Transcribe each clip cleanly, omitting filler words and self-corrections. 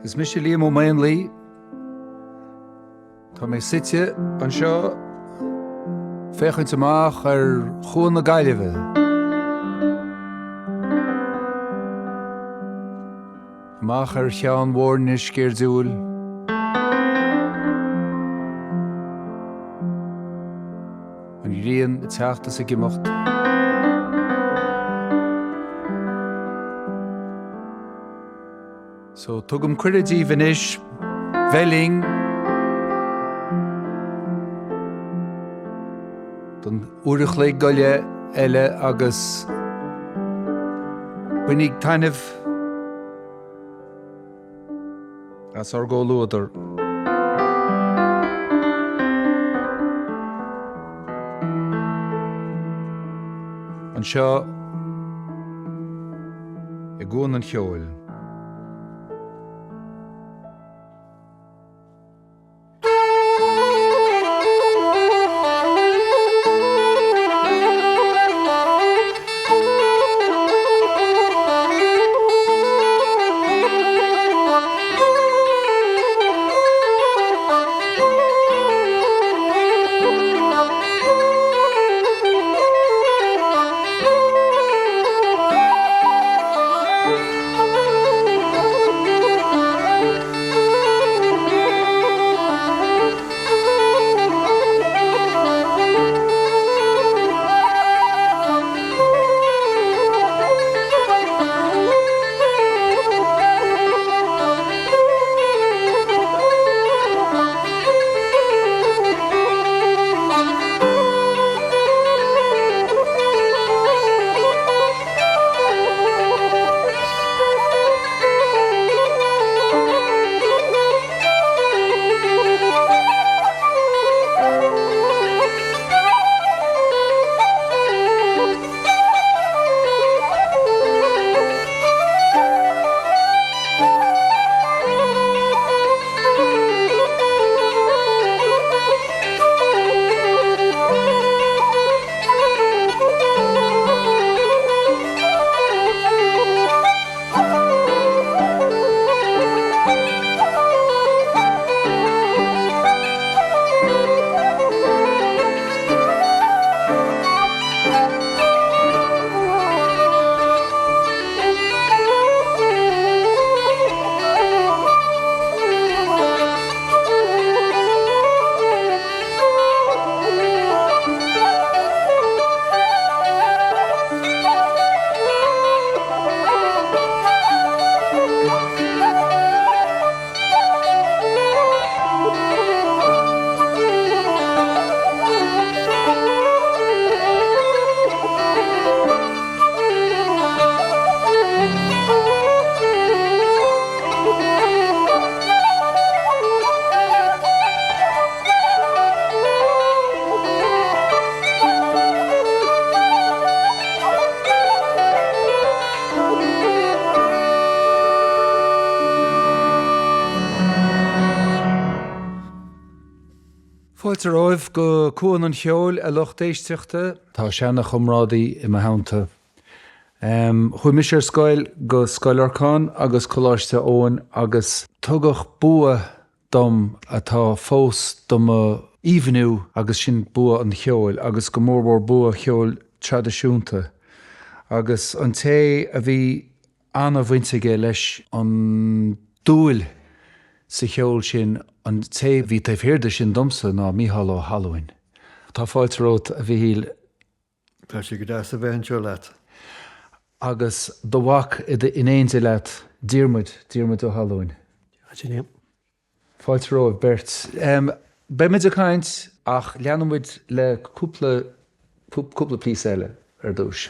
Is mise Liam Ó Maonlaí. Tá mé suite anseo féachaint amach ar Chuan na Gaillimhe. Amach ar Cheann Mhoirne sceirdiúil. An ghrian ag teacht is ag imeacht. So, tugaim cuireadh daoibh anois bheith linn don uair a chloig go leith eile agus bainíg taitneamh as ár gcomhluadar. Anseo i gCuan an Cheoil. Fáilte romhaibh go Cuan an Cheoil, a lucht éisteachta. Tá seana-chomrádaí i mo theannta. Chuaigh mise ar scoil go Scoil Lorcáin agus Coláiste Eoin agus tugadh bua dom atá fós do mo aoibhniú agus sin bua an cheoil agus go mórmhór bua cheoil traidisiúnta. Agus an té a bhí ana-bhaint aige leis an dúil sa cheol sin, an té a bhí taobh thiar de sin domsa ná Mícheál Ó hAlmhain. Tá fáilte romhat, a Mhichíl. Tá sé go deas a bheith anseo leat. Agus do mhac in éindí leat, Diarmuid, Diarmuid Ó hAlmhain. Sin é. Fáilte romhaibh beirt. Beidh muid ag caint ach leanfaidh muid le cúpla, cúpla píosa eile ar dtús.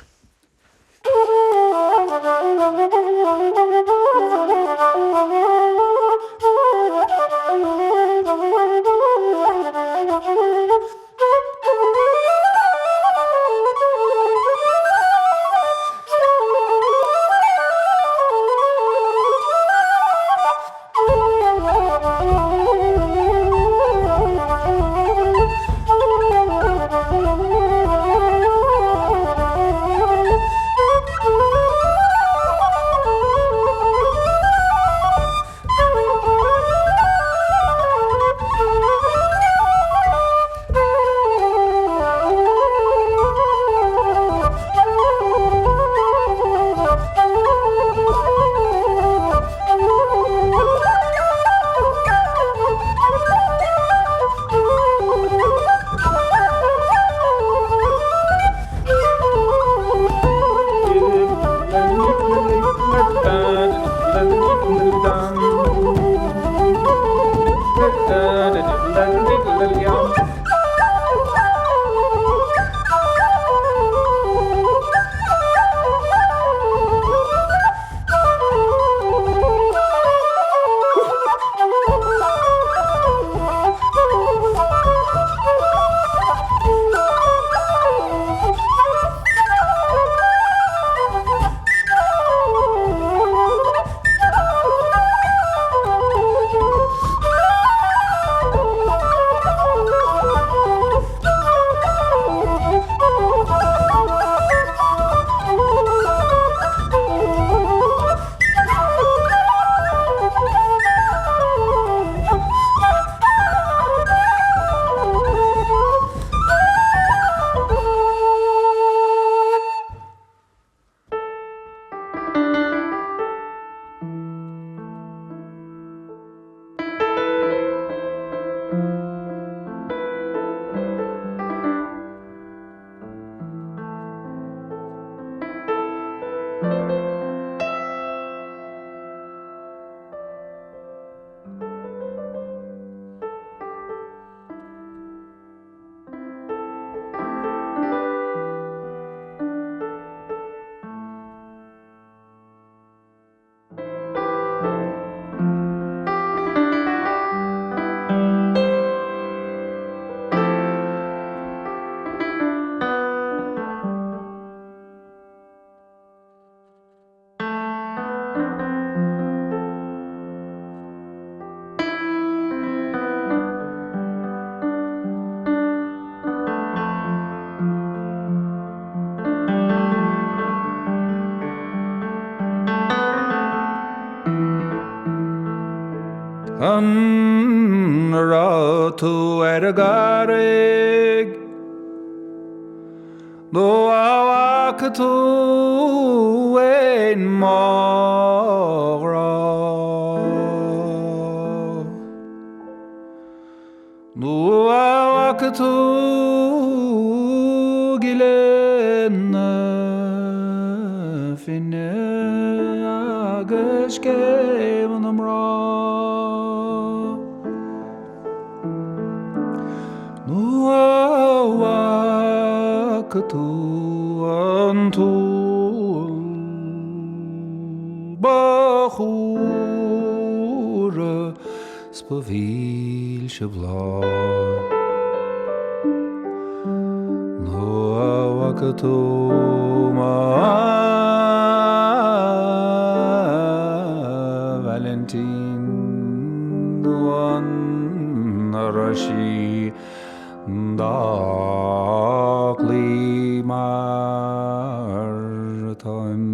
An raibh tú ar an gcarraig? Nó an bhfaca tú éan mo ghrá? Nó an bhfaca tú gile na finne agus scéimh na mná? Nó an bhfaca tú an t-úll ba chumhra 's ba mhilse bláth. Nó an bhfaca tú mo Vailintín nó an raibh sí dá cloí mar atáim.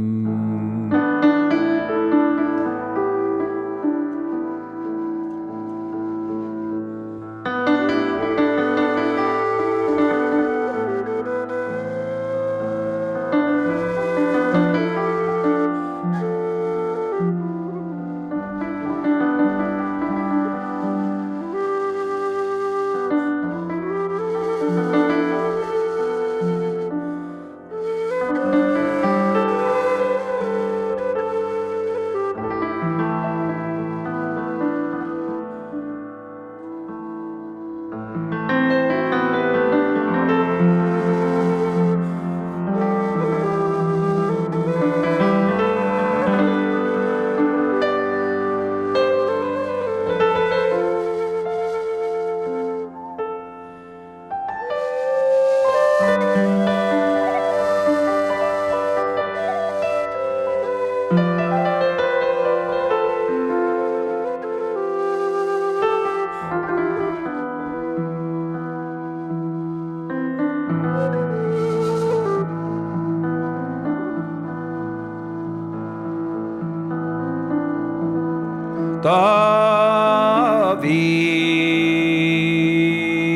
Do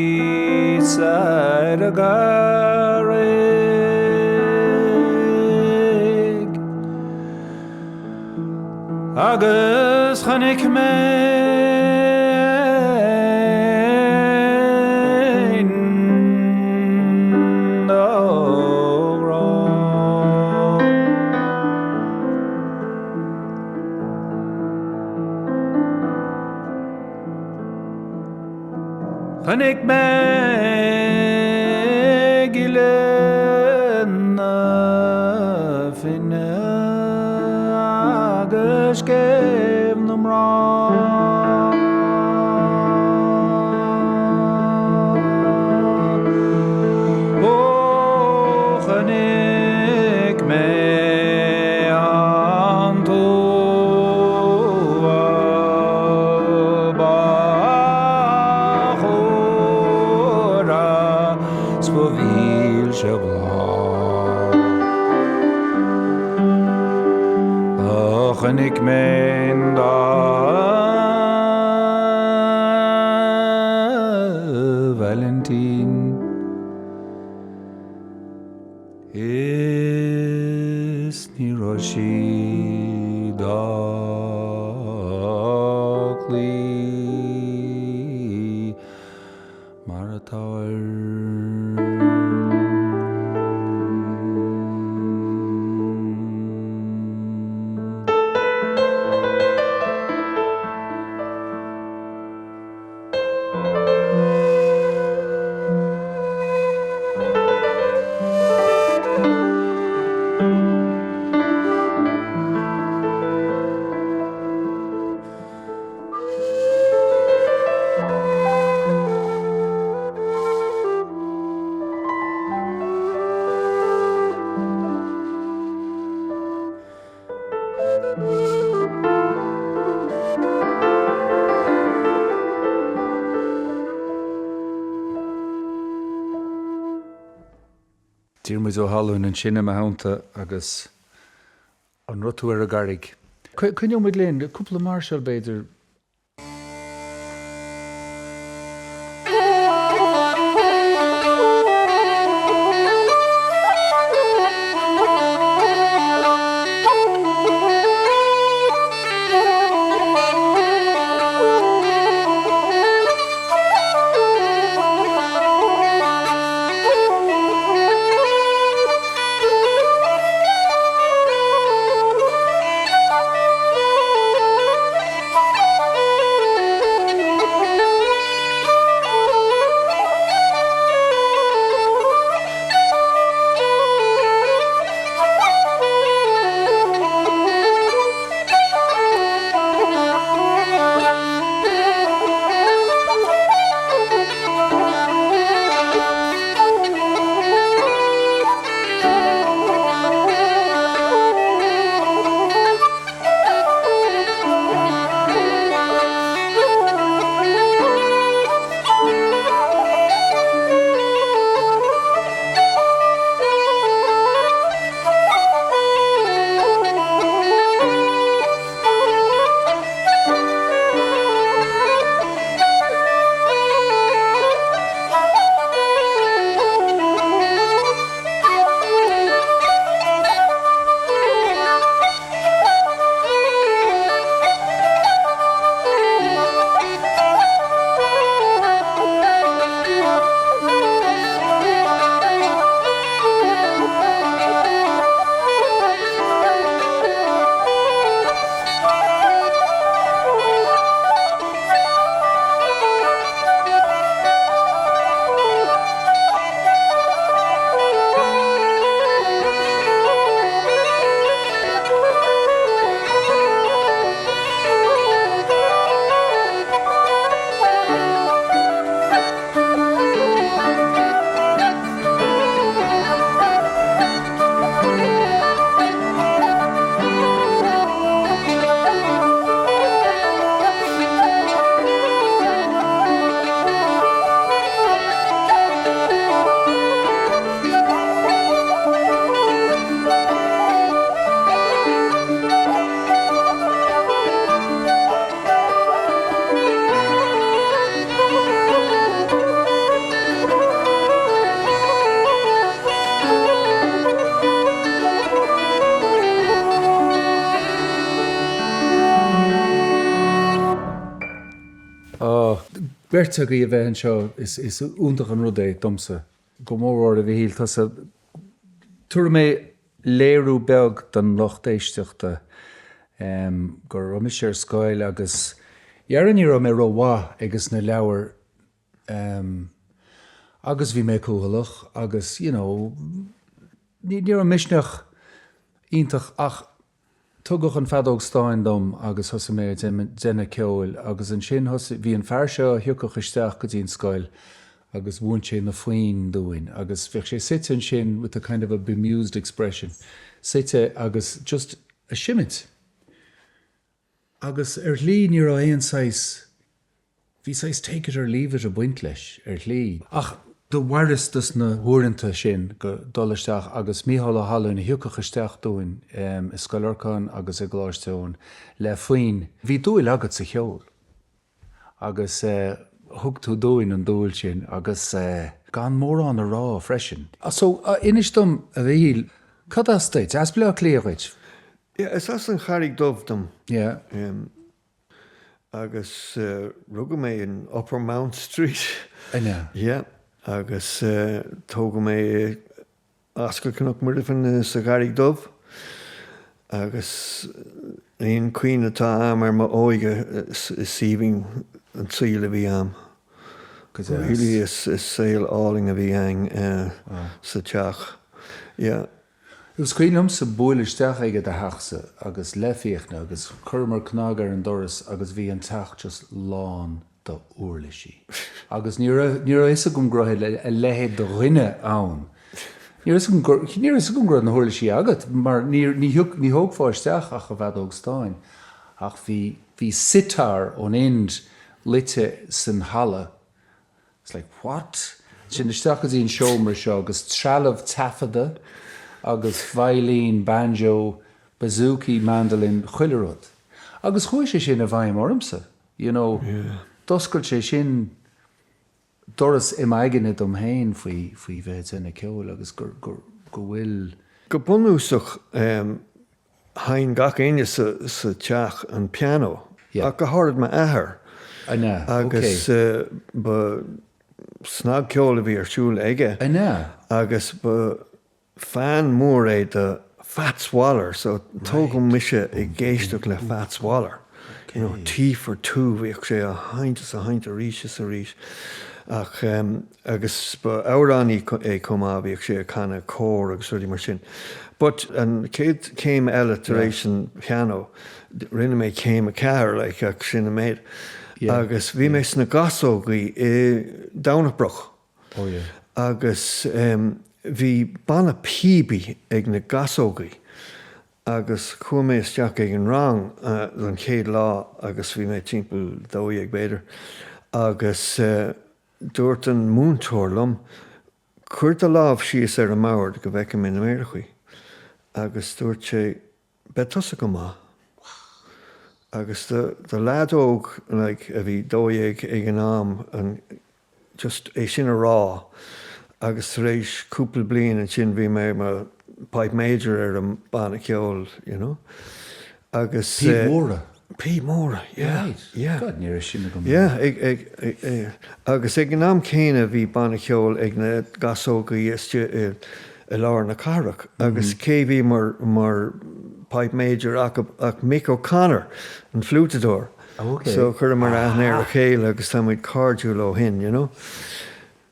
bhíos ar an gcarraig agus chonaic mé éan do ghrá. Chonaic mé gile na finne agus scéimh na mná. Ó chonaic mé an t-ubhall ba chumhra 's ba mhilse bláth. Do chonaic mé an dá Vailintín. Is ní raibh sí dá cloí mar atá orm. Diarmuid Ó hAlmhain ansin i mo theannta agus an raibh tú ar an gcarraig. Coinneoidh muid linn, cúpla máirseáil b'fhéidir. Beirt agaibh a bheith anseo, is iontach an rud é domsa, go mórmhór a Mhichíl, tusa. Tabharfaidh mé léiriú beag don lucht éisteachta go raibh mise ar scoil agus dhera ní raibh mé rómhaith ages na leabhair agus bhí mé cúthaileach agus you know ní raibh misneach iontach ach Tugadh an feadóg stáin dom agus thosaigh mé ag déanamh ceoil agus ansin thosaigh, bhí an fear seo a thiocfadh isteach go dtí an scoil agus mhúin sé na foinn dúinn agus bheadh sé suite ansin with a kind of a bemused expression, suite agus just a seimint. Agus ar shlí ní raibh aon saghas, bhí saghas take it or leave it ag baint leis, ar shlí. Ach do mhaireas dos na huaireanta sin go dul isteach agus Mícheál Ó hAlmhain a thiocfadh isteach dúinn i Scoil Lorcáin agus i gColáiste Eoin le foinn. Bhí dúil agat sa cheol agus thug tú dúinn an dúil sin agus gan mórán a rá freisin. So, inis dom, a Mhichíl, cad as duit? As Baile Átha Cliath dhuit? Yeah, is as an Charraig Dhubh dom. Yeah. Agus rugadh mé in Upper Mount Street. An ea? Yeah. Agus tógadh mé i Ascaill Chnoc Muirthemhne sa Charraig Dhubh. Agus aon chuimhne atá a'm ar m'óige is aoibhinn an saol a bhí a'm. Go deas. Really is saol álainn a bhí a'inn sa teach. Yeah. Is cuimhin liomsa bualadh isteach ag do theachsa agus le Fiachna agus chuireamar cnag ar an doras agus bhí an teach just lán d'uirlisí. Agus ní raibh, ní raibh fhios agam go raibh a leithéid de dhuine ann. Ní raibh fhios agam gur, ní raibh fhios agam go raibh na huirlisí agat mar ní, ní thiocfadh, ní thógfá isteach ach an bhfeadóg stáin. Ach bhí, bhí sitar ón Ind luite san halla It's like, what? Ansin isteach go dtí an seomra seo agus trealamh taifeadta agus veidhlín, banjo, bouzouki, mandolin, chuile rud. Agus chuaigh sé sin i bhfeidhm ormsa, you know. D'oscail sé sin doras i m'aigne dom féin faoi, faoi bheith ag déanamh ceoil agus gur, gur, go bhfuil. Go bunúsach, Sheinn gach éinne sa teach an pianó, ach go háirid m'athair, agus ba snagcheol a bhí ar siúl aige, agus ba fan mór é de Fats Waller, so tógadh mise ag éisteacht le Fats Waller. You know, Tea for Two, bhíodh sé á sheinnt is á sheinnt arís is arís. Ach, agus ba amhránaí é chomh maith, bhíodh sé ag canadh cór agus rudaí mar sin. But an chéad chéim eile tar éis an pianó, rinne mé céim 4, like, ach sin an méid. Agus bhí mé sna Gasógaí i Domhnach Broc. Agus bhí banna píobaí ag na Gasógaí. Agus chuaigh mé isteach ag an rang don chéad lá agus bhí mé timpeall 12 b'fhéidir agus dúirt an múinteoir liom, 'Cuir do lámh síos ar an mbord go bhfeicfidh mé na méarachaí. Agus dúirt sé, 'Beidh tusa go maith. Agus do leaid óg like a bhí 12 ag an am an just é sin a rá agus tar éis cúpla bliain ansin bhí mé mar pipe major ar an banna ceoil you know agus. Píob móra? Píob móra, yeah, Right. yeah. God, ní raibh sin agam. Yeah, ag, ag, ag, agus ag an am céanna bhí banna ceoil ag na Gasógaí istigh i, i lár na cathrach agus cé bhí mar, mar pipe major acu ach Mick O'Connor, an fliúiteadóir. Ok. So chuireamar aithne ar a chéile agus tá muid cairdiúil ó shin, you know.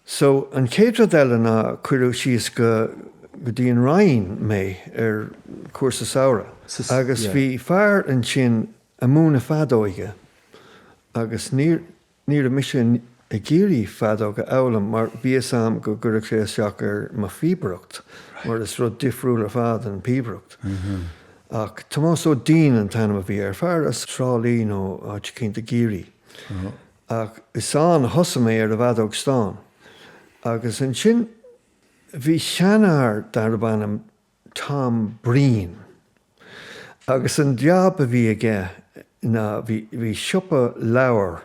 So an chéad rud eile ná cuireadh síos go go dtí an Rinn mé ar chúrsa samhraidh agus bhí fear ansin a múineadh feadóige agus ní Ní raibh mise ag iarraidh feadóg a fhoghlaim mar bhí fhios a'm go gcuirfeadh sé isteach ar mo phíobaireacht mar is rud difriúil ar fad an phíobaireacht. Ach Tomás Ó Duinn an t-ainm a bhí air, fear as Trá Lí nó áit eicínt i gCiarraí. Ach is ann a thosaigh mé ar an bhfeadóg stáin. Agus ansin bhí seanfhear darb ainm Tom Breen. Agus an jab a bhí aige ná, bhí, bhí siopa leabhar,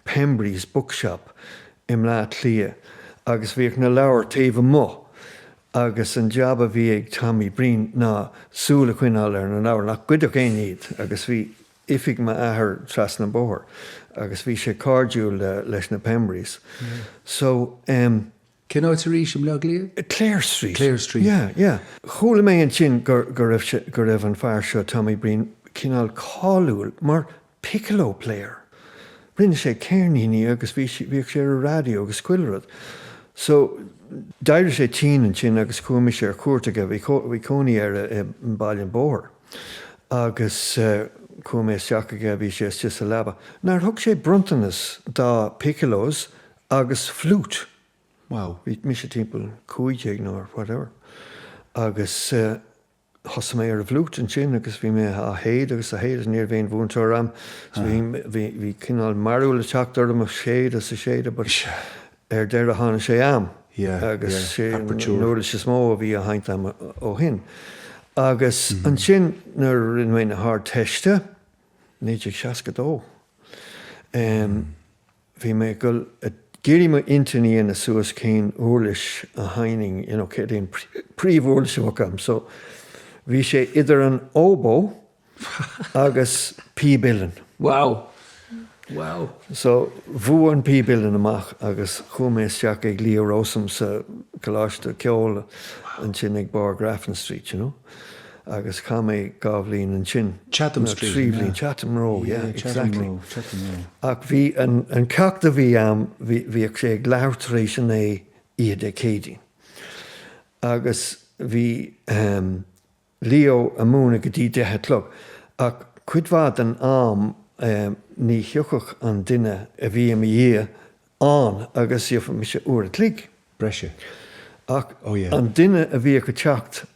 Pembry's Bookshop, i mBleá Cliath agus bhíodh na leabhair taobh amuigh agus an jab a bhí ag Tommy Breen ná súil a choinneáil ar na leabhair, nach ngoidfeadh éinne iad agus bhí. oifig m'athar trasna an bóthar agus bhí sé cairdiúil leis na Pembrys. So em. Cén áit arís i mBleá Cliath? Clare Street. Clare Street. Yeah, yeah. Chuala mé ansin go raibh sé, go raibh an fear seo, Tommy Breen, cineál cáiliúil mar piccolo player. Rinne sé ceirníní agus bhí sé, bhíodh sé ar an raidió agus chuile rud. So, d'éirigh sé tinn ansin agus chuaigh mise ar cuairt aige, bhí, bhí cónaí air i mBaile an Bhóthair. Agus chuaigh mé isteach aige, bhí sé istigh sa leaba. Nár thug sé bronntanas dá piccolos agus flute. Wow. Bhí mise timpeall 15 nó whatever. Agus thosaigh mé ar an bhfliúit ansin agus bhí mé á shéideadh agus á shéideadh, ní raibh aon mhúinteoir a'm so bhí, bhí, bhí cineál mearbhall ag teacht orm ag séideadh is ag séideadh but ar deireadh tháinig sé a'm agus sé an uirlis is mó a bhí á sheinnt a'm ó shin. Agus ansin nuair a rinne mé na hArdteiste, 1962, Bhí mé ag dul ag iarraidh m'intinn a dhéanamh suas cén uirlis a sheinnfinn, you know, céard é an príomhuirlis a bheadh agam. So, bhí sé idir an óbó agus píb uilleann. Wow! Wow! So, bhuaigh an píb uilleann amach agus chuaigh mé isteach ag Leo Rowsome sa Coláiste Ceoil ansin ag barr Grafton Street, you know. Agus chaith mé dhá bhliain ansin. Chatham Street, Nó trí bhliain, Chatham Row, yeah, exactly. Chatham Row, Chatham Row. Ach bhí an an ceacht a bhí a'm, bhí bhíodh sé ag leathuair tar éis a naoi oíche Dé Céadaoin. Agus bhí ehm Leo a' múineadh go dtí deich a chlog. Ach cuid mhaith den am eh ní thiocfadh an duine a bhí i mo dhiaidh ann agus gheobhadh mise uair a chloig. Breise. Ach Oh yeah. an duine a bhíodh ag teacht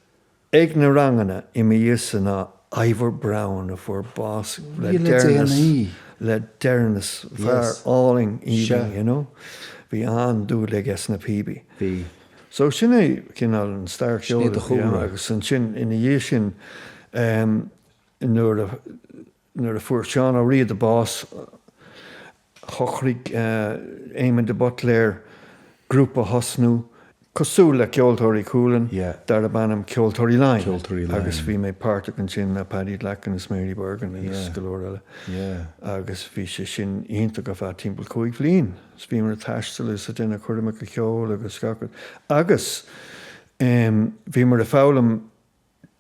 Ag na ranganna i mo dhiaidhse ná Ivor Browne a fuair bás le deireanas, le deireanas, fear álainn aoibhinn, you know. Bhí an-dúil aige sna píobaí. Bhí. So sin é cineál an stair cheoil a bhí ann agus ansin ina dhiaidh sin nuair a Nuair a fuair Seán Ó Riada bás, shocraigh Éamon de Buitléar grúpa a thosnú, cosúil le Ceoltóirí Chualann, darb ainm Ceoltóirí Laighean, agus bhí mé páirteach ansin le Paddy Glackin is Mary Bergin agus go leor eile. Agus bhí sé sin iontach ar feadh timpeall chúig bhliain. Bhíomar ag taisteal agus ag déanamh coirmeacha ceoil agus gach rud. Agus bhíomar ag foghlaim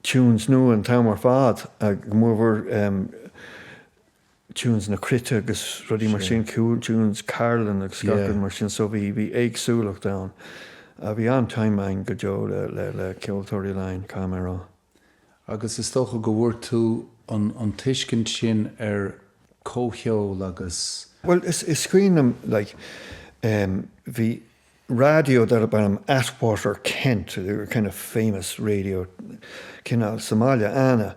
tunes nua an t-am ar fad, go mórmhór tunes na cruite agus rudaí mar sin, tunes Carolan agus gach rud mar sin, so bhí bhí éagsúlacht ann. Bhí an-time againn go deo le le le Ceoltóirí Laighean, caithfidh mé a rá. Agus is dócha go bhfuair tú an an tuiscint sin ar comhcheol agus. Bhuel is is cuimhin liom like bhí raidió darb ainm Atwater Kent, they were kind of famous radio cineál sa mbaile, Anna,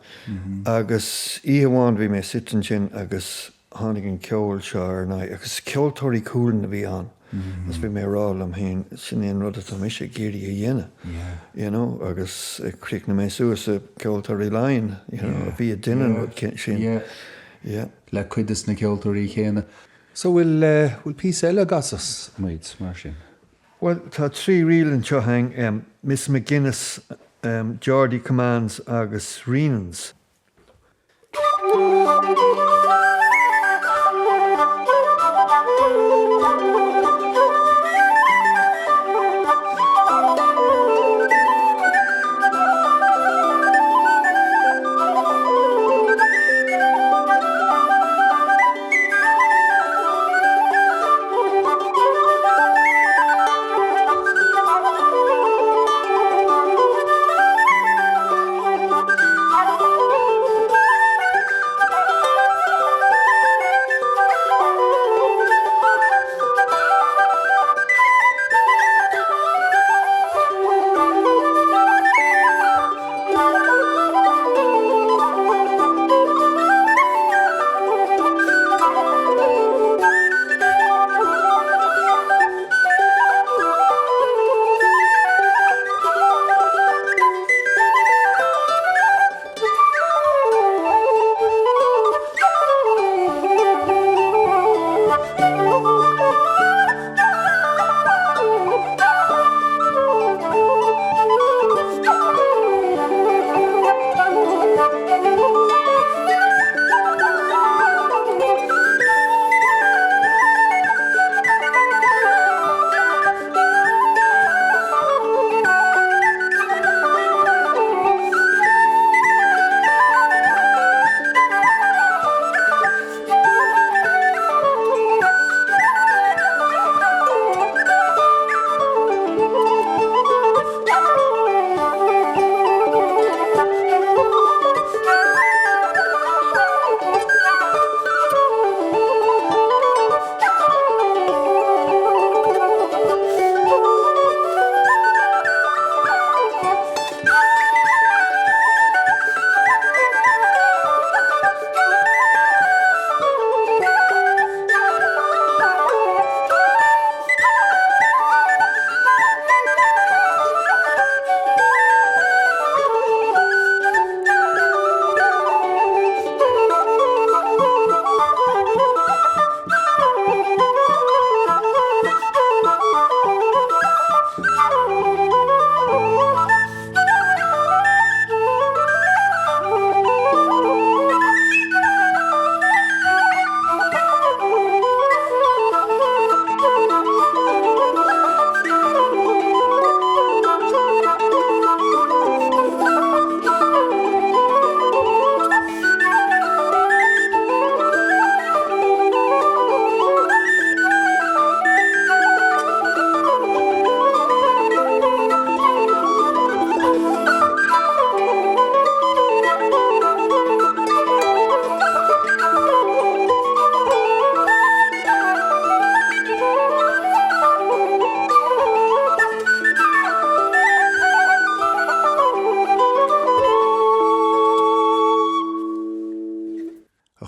agus oíche amháin bhí mé suite ansin agus tháinig an ceol seo ar an agus Ceoltóirí Chualann a bhí ann agus bhí mé ag rá liom féin sin é an rud atá mise ag iarraidh a dhéanamh, you know, agus chríochnaigh mé suas i Ceoltóirí Laighean, you know, a bhí ag déanamh an rud sin. Yeah. Le cuid des na ceoltóirí céanna. So bhfuil, bhfuil píosa eile á chasadh muid, mar sin? Bhuel, tá trí ríl anseo againn, Miss McGuinness, Geordie Commands agus Reenans.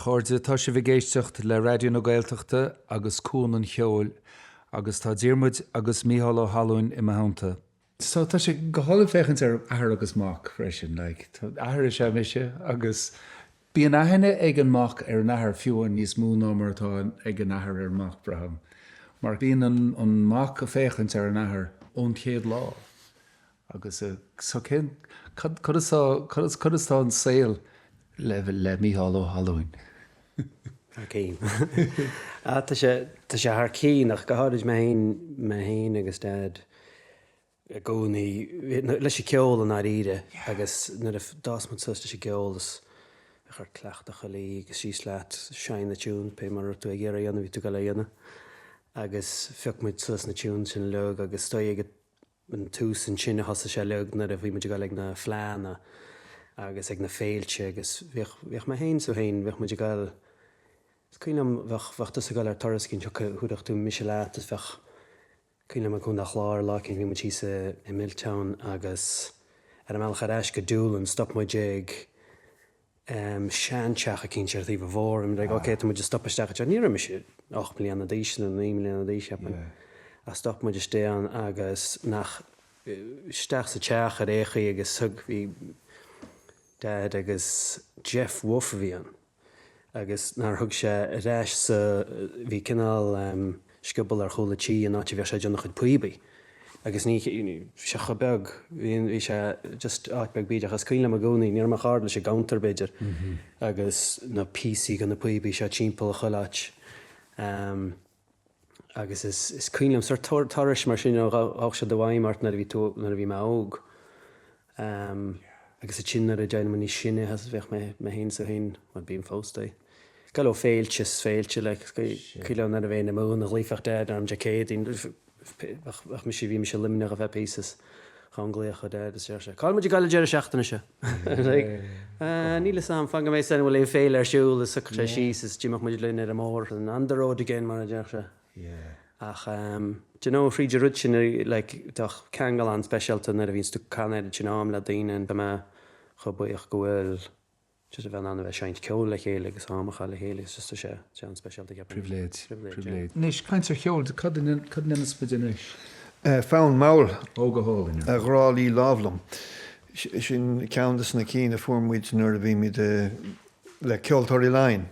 chairde, tá sibh ag éisteacht le Raidió na Gaeltachta agus Cuan an Cheoil agus tá Diarmuid agus Mícheál Ó hAlmhain i mo theannta. So tá sé go hálainn féachaint ar athair agus mac freisin, like, athair is ea mise agus bíonn aithne ag an mac ar an athair fiú amháin níos mó ná mar atá ag an athair ar an mac, braithim. Mar bíonn an mac ag féachaint ar an athair ón chéad lá. Agus so cén, cad, conas tá, conas, conas tá an saol le, le Mícheál Ó hAlmhain? Thar cinn. Ah, tá sé, tá sé thar cinn ach go háirid mé féin, mé féin agus Dad i gcónaí, leis an gceol i ndáiríre agus nuair a d'fhás muid suas leis an gceol is bheadh ort cleachtadh chuile oíche agus síos leat, seinn na tunes, pé mar a raibh tú ag iarraidh a dhéanamh, bhí tú ag dul a dhéanamh agus phioc muid suas na tunes sin uilig agus is dóigh ag an tús ansin a thosaigh sé uilig nuair a bhí muid ag dul ag na fleánna agus ag na féilte agus bhíodh, bhíodh mé féin is tú féin, bhíodh muid ag dul, is cuimhin liom, bheadh, bheadh tusa ag dul ar turas éicint, thiocfadh, thabharfadh tú mise leat is bheadh, cuimhin liom i gContae an Chláir lá éicint bhí muid thíos i, i Milltown agus ar an mbealach ar ais go Doolin stop muid ag, seanteach eicínt ar thaobh an bhóthair and like ok tá muid ag stopadh isteach anseo. Ní raibh mise 8 mbliana d'aois nó 9 mbliana d'aois cheapfainn. Ach stop muid istigh ann agus nach isteach sa teach ar aon chaoi agus thug bhí Dad agus Jeff Wolf a bhí ann agus nár thug sé ar ais sa bhí cineál scioból ar chúl an tí an áit a bhíodh sé ag déanamh a chuid píobaí. Agus ní, bhí sé chomh beag, bhí, bhí sé just áit beag bídeach. Is cuimhin liom i gcónaí, ní raibh mé ach ard leis an gcounter b'fhéidir agus na píosaí de na píobaí seo timpeall chuile áit. Agus is, is cuimhin liom sort turais mar sin, you know, ghabhadh siad i bhfeidhm ort nuair a bhí tú, nuair a bhí mé óg. Agus ansin nuair a d'éirigh mé níos sine, bheadh mé, mé féin is tú féin, bhuel bím fós, dóigh. Ag dul ó féilte is féilte, like, cuimhin liom nuair a bheinn i Mumhan a ghlaoifeadh Dad orm Dé Céadaoin, Bheadh mise, bhí mise i Luimneach ar feadh píosa is gheobhainn glaoch ó Dad is deir sé, Cá'il muid ag dul an deireadh seachtaine seo? Like, níl fhios a'm, fan go mbeidh fhios a'm an bhfuil aon féile ar siúl is thiocfadh sé síos is d'imeodh muid linn ar an mbóthar and on the road again mar a déarfadh sé. Ach do you know, thríd an rud sin, like, tá ceangal an-speisialta nuair a bhíonns tú ag caitheamh an oiread sin am le daoine and tá mé chomh buíoch go bhfuil Just a bheith in ann a bheith ag seinnt ceoil le chéile agus am a chaitheamh le chéile is just tá sé sé an-speisialta ceapaim. Pribhléid. Pribhléid, yeah. Anois, caint ar cheol, cad a ndéanfas muid anois? Fonn Mall. Ó, go hálainn. A ghrá luí lámh liom. Sin ceann de na cinn a fuair muid nuair a bhí muid le Ceoltóirí Laighean.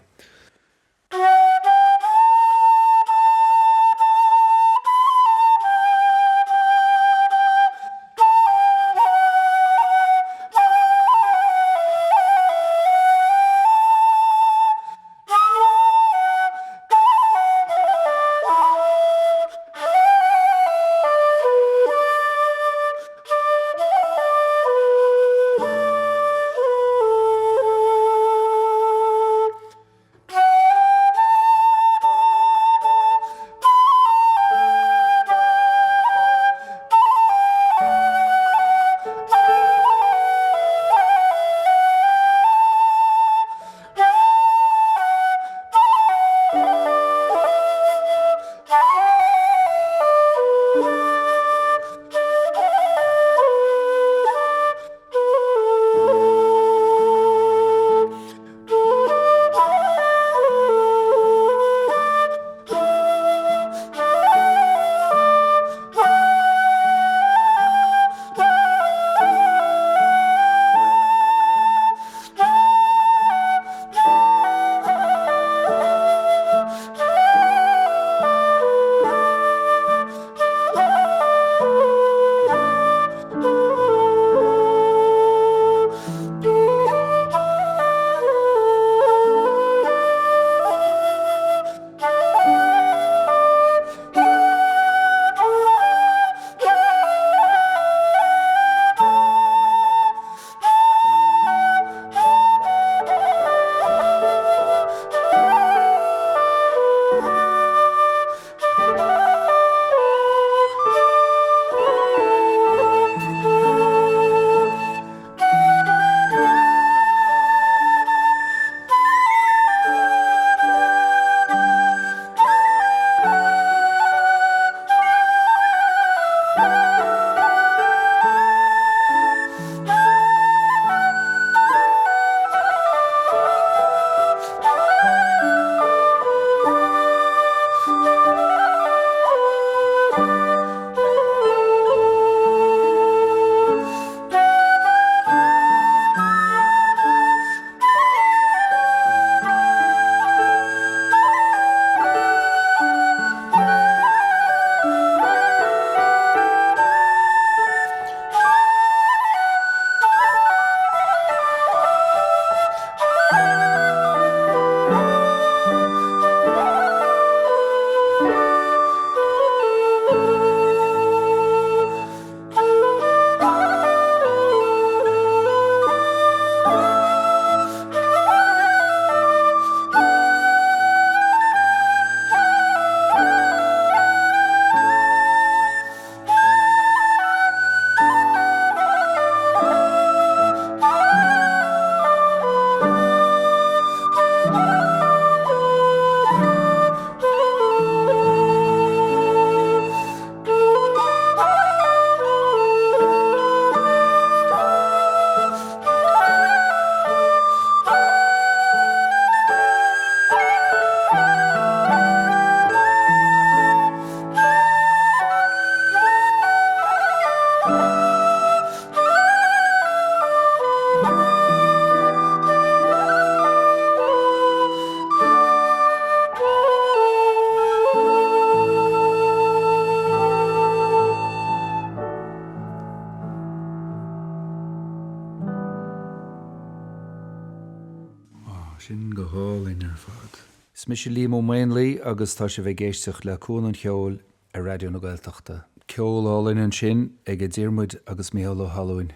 Sin go hálainn ar fad. Is mise Liam Ó Maonlaí agus tá sibh ag éisteacht le Cuan an Cheoil ar Raidió na Gaeltachta. Ceol álainn ansin ag Diarmuid agus Micheál Ó hAlmhain.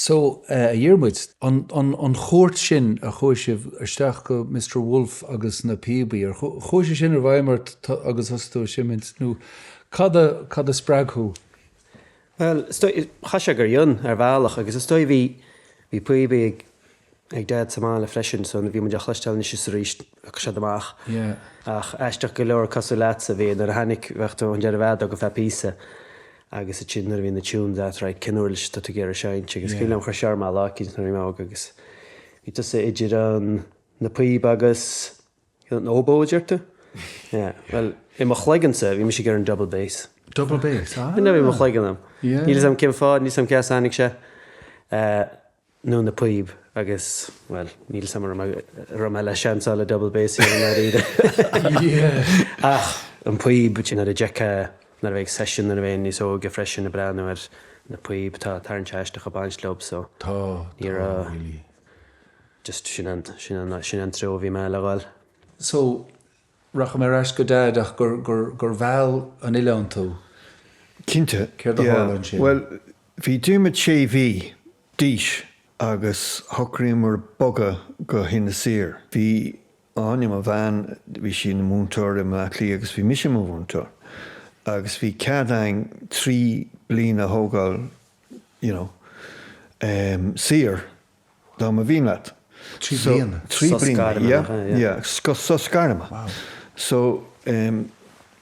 So, a Dhiarmuid, an chuairt sin a chuaigh sibh isteach go Mister Wolf agus na píobaí, ar chuaigh sé sin i bhfeidhm ort agus thosaigh tú ag seimint nó cad a, cad a spreag thú? Bhuel, is dóigh, chaith sé gur fhionn ar bhealach agus is dóigh bhí, bhí píobaí ag, ag Dad sa mbaile freisin so bhí muid á chloisteáil anois is arís thiocfadh siad amach. Ach aisteach go leor cosúil leatsa bhí nuair a tháinig, bheadh tú an deireadh bheadóg ar feadh píosa agus ansin nuair a bhí na tunes agat right cén uirlis atá tú ag iarraidh seinnt agus cuimhin liom chuir sé orm lá eicínt nuair a bhí mé óg agus bhí tusa idir an na píob agus an oboe a deir tú? Yeah bhuel i mo chloigeannsa bhí mise ag iarraidh an double bass. Double bass ah. Sin a bhí i mo chloigeann agam. Yeah. Níl 'fhios a'm cén fáth níl 'fhios a'm cé as a tháinig sé. Eh nó na píob agus, bhuel, níl 'fhios a'm an raibh mé le seansáil le double bass i ndáiríre. Ach an píob, nuair a d'fheicfeá, nuair a bheidh session, nuair a bheinn níos óige freisin ag breathnú ar na píob, tá tarraingt aisteach ag baint leo so Tá, ní tá, raibh, really. just sin an, sin an, sin an treo a bhí mé le dhul. So, rachaidh mé ar ais go Dad ach gur, gur, gur mheall an oileán tú. Cinnte, Céard a yeah. tharla ansin? Bhuel, bhí Diarmuid sé mhí d'aois agus shocraíomar bogadh go hInis Oírr. Bhí Áine, mo bhean, bhí sí ina múinteoir i mBleá Cliath agus bhí mise i mo mhúinteoir agus bhí cead againn 3 bliana a thógáil you know saor dá mba mhian leat. 3 bliana? 3 Sos bliana, gairme, yeah, nach ea? Yeah. yeah, sos gairme. Wow. So,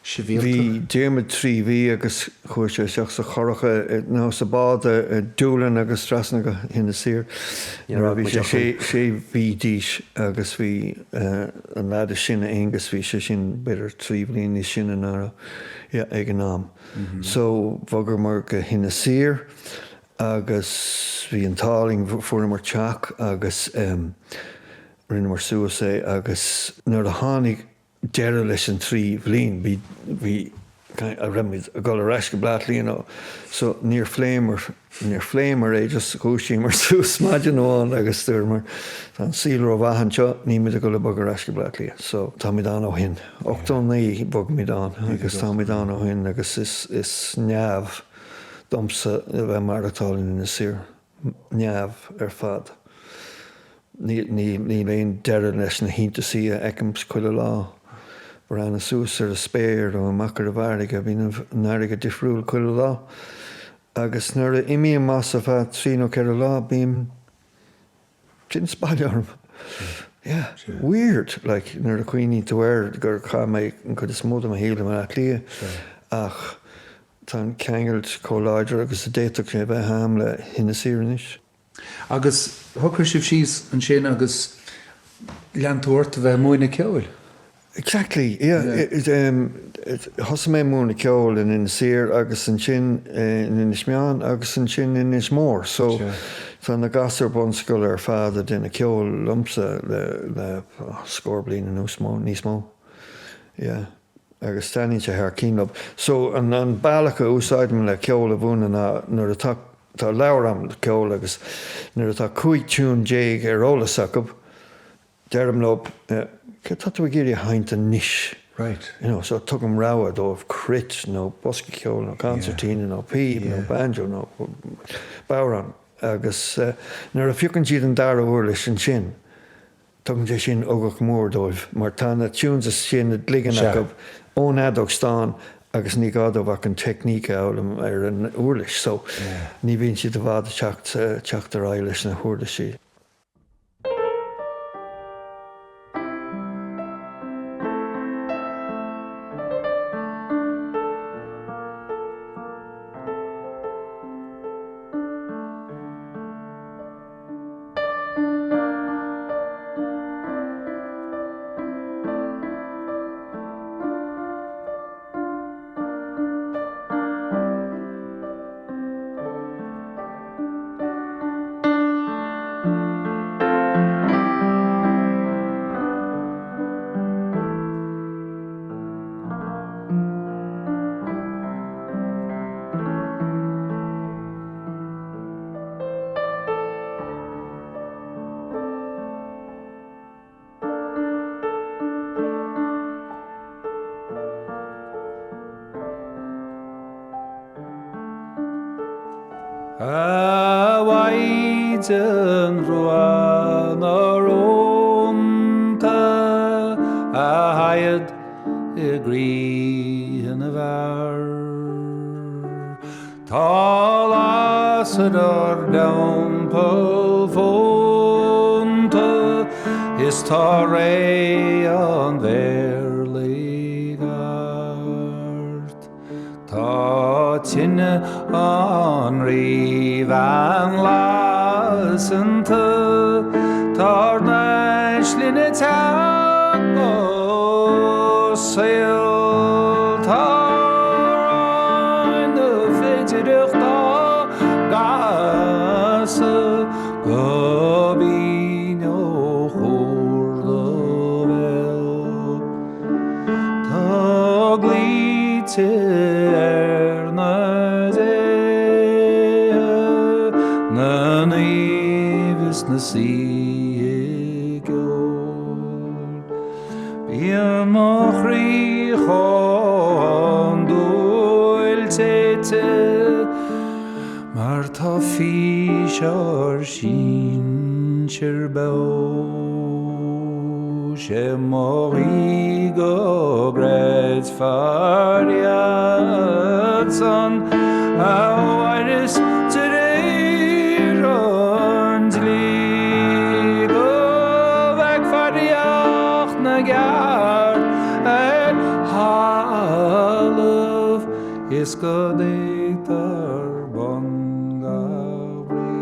Sibhialta. Bhí Diarmuid 3 mhí agus chuaigh sé isteach sa churach nó sa bád i Doolin agus trasna go hInis Oírr nuair a bhí sé sé mhí d'aois agus bhí an leaid is sine, Aonghus, bhí sé sin b'fhéidir 3 bhliain níos sine ná yeah ag an am. So bhogamar go hInis Oírr. Agus bhí an t-ádh linn, fuaireamar teach agus rinneamar suas é agus nuair a tháinig deireadh leis an 3 bhliain bhí, bhí, raibh muid ag dul ar ais go Bleá Cliath nó so níor phléamar, níor phléamar é just dhúisíomar suas maidin amháin agus dúramar tá an saol rómhaith anseo, níl muid ag dul ag bogadh ar ais go Bleá Cliath. So táimid ann ó shin. 89 bhog muid ann agus táimid ann ó shin agus is, is neamh. domsa a bheith ag maireachtáil in Inis Oírr, neamh ar fad. Níl aon deireadh leis na hiontaisí a fheicim chuile lá. Breathnú suas ar an spéir nó amach ar an bhfarraige, bíonn an fharraige difriúil chuile lá. Agus nuair a imím as ar feadh 3 nó 4 lá, bím tinneas baile orm. Yeah, weird, like, nuair a chuimhníonn tú air gur chaith mé an chuid is mó de mo shaol i mBaile Átha Cliath ach tá an ceangailt chomh láidir agus a d'fhéadfadh sé a bheith a'm le hInis Oírr anois. Agus shocraigh sibh síos ansin agus lean tú ort a bheith ag múineadh ceoil? Exactly, yeah. Thosaigh mé ag múineadh ceoil in Inis Oírr agus ansin in Inis Meáin agus ansin in Inis Mór. So tá na gasúir bunscoile ar fad ag déanamh ceoil liomsa le scór bliain anuas, níos mó. Yeah. Agus taitníonn sé thar cinn leo. So an bealach a úsáidim le ceol a mhúineadh ná nuair atá, tá leabhar a'm ceoil agus nuair atá 15 tiún ar eolas acu, Deirim leo, céard tá tú ag iarraidh a sheinnt anois? Right. You know, so tugaim rogha dóibh, cruit nó bosca ceoil nó concertina nó píb nó banjo nó bodhrán. Agus nuair a phiocann siad an dara huirlis ansin, tugann sé sin ugach mór dóibh mar tá na tunes sin i gcloigeann acu ón fheadóg stáin agus ní gá dóibh ach an teicníc a fhoghlaim ar an uirlis. So ní bhíonn siad i bhfad ag teacht ar aghaidh leis na huirlisí. A Mhaighdean Rua na Rónta a shaighead i gcroíthe na bhfear. Tá lasadh ár dteampall fónta is tá ré an mhéarlaigh thart. Tá tine an Ríbhean lasanta, Tá ár n-aisling ag teacht ó saol, Tá na féidireacht á gcasadh go binn ó chúr do bhéil. Tá glaoite ar na déithe, na naoimh is na saoithe ceoil. Bíonn mo chroí chomh handúil téite Mar tá fís ár sinsear beo. 'Sé mo ghuí go gcreidfear iad san a mhaireas de réir an dlí, go bhfeicfear ríocht na gceart ar thalamh is go dtuigtear bun gach brí.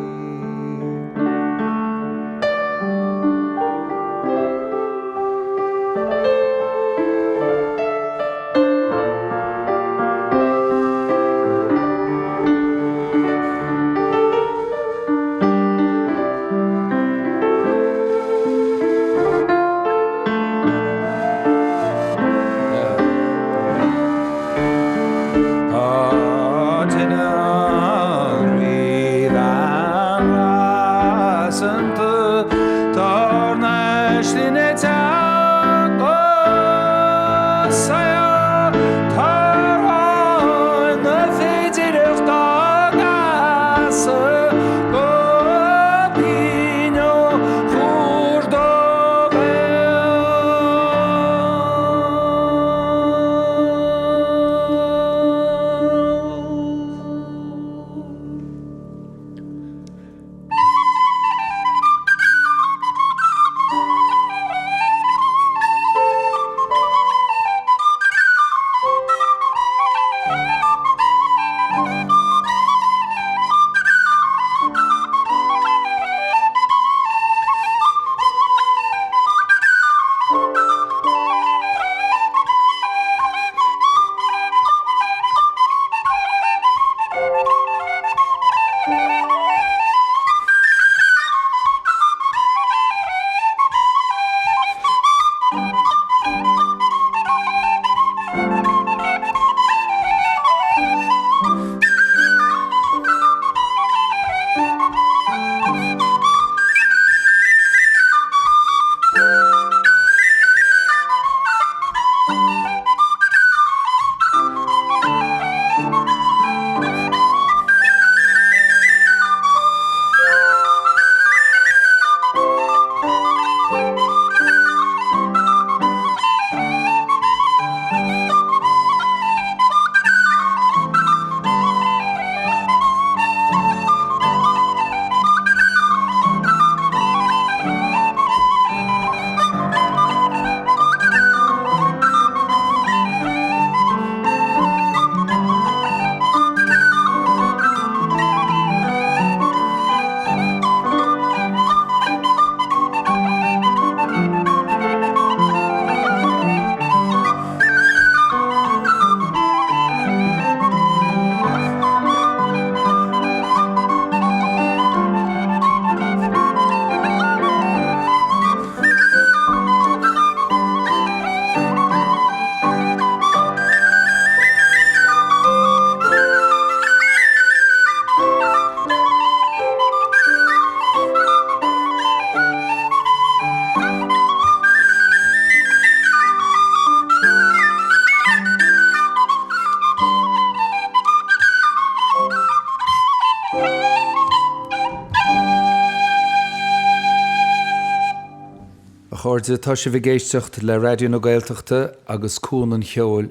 chairde, tá sibh ag éisteacht le Raidió na Gaeltachta agus Cuan an Cheoil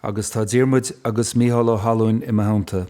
agus tá Diarmuid agus Mícheál Ó hAlmhain i mo theannta.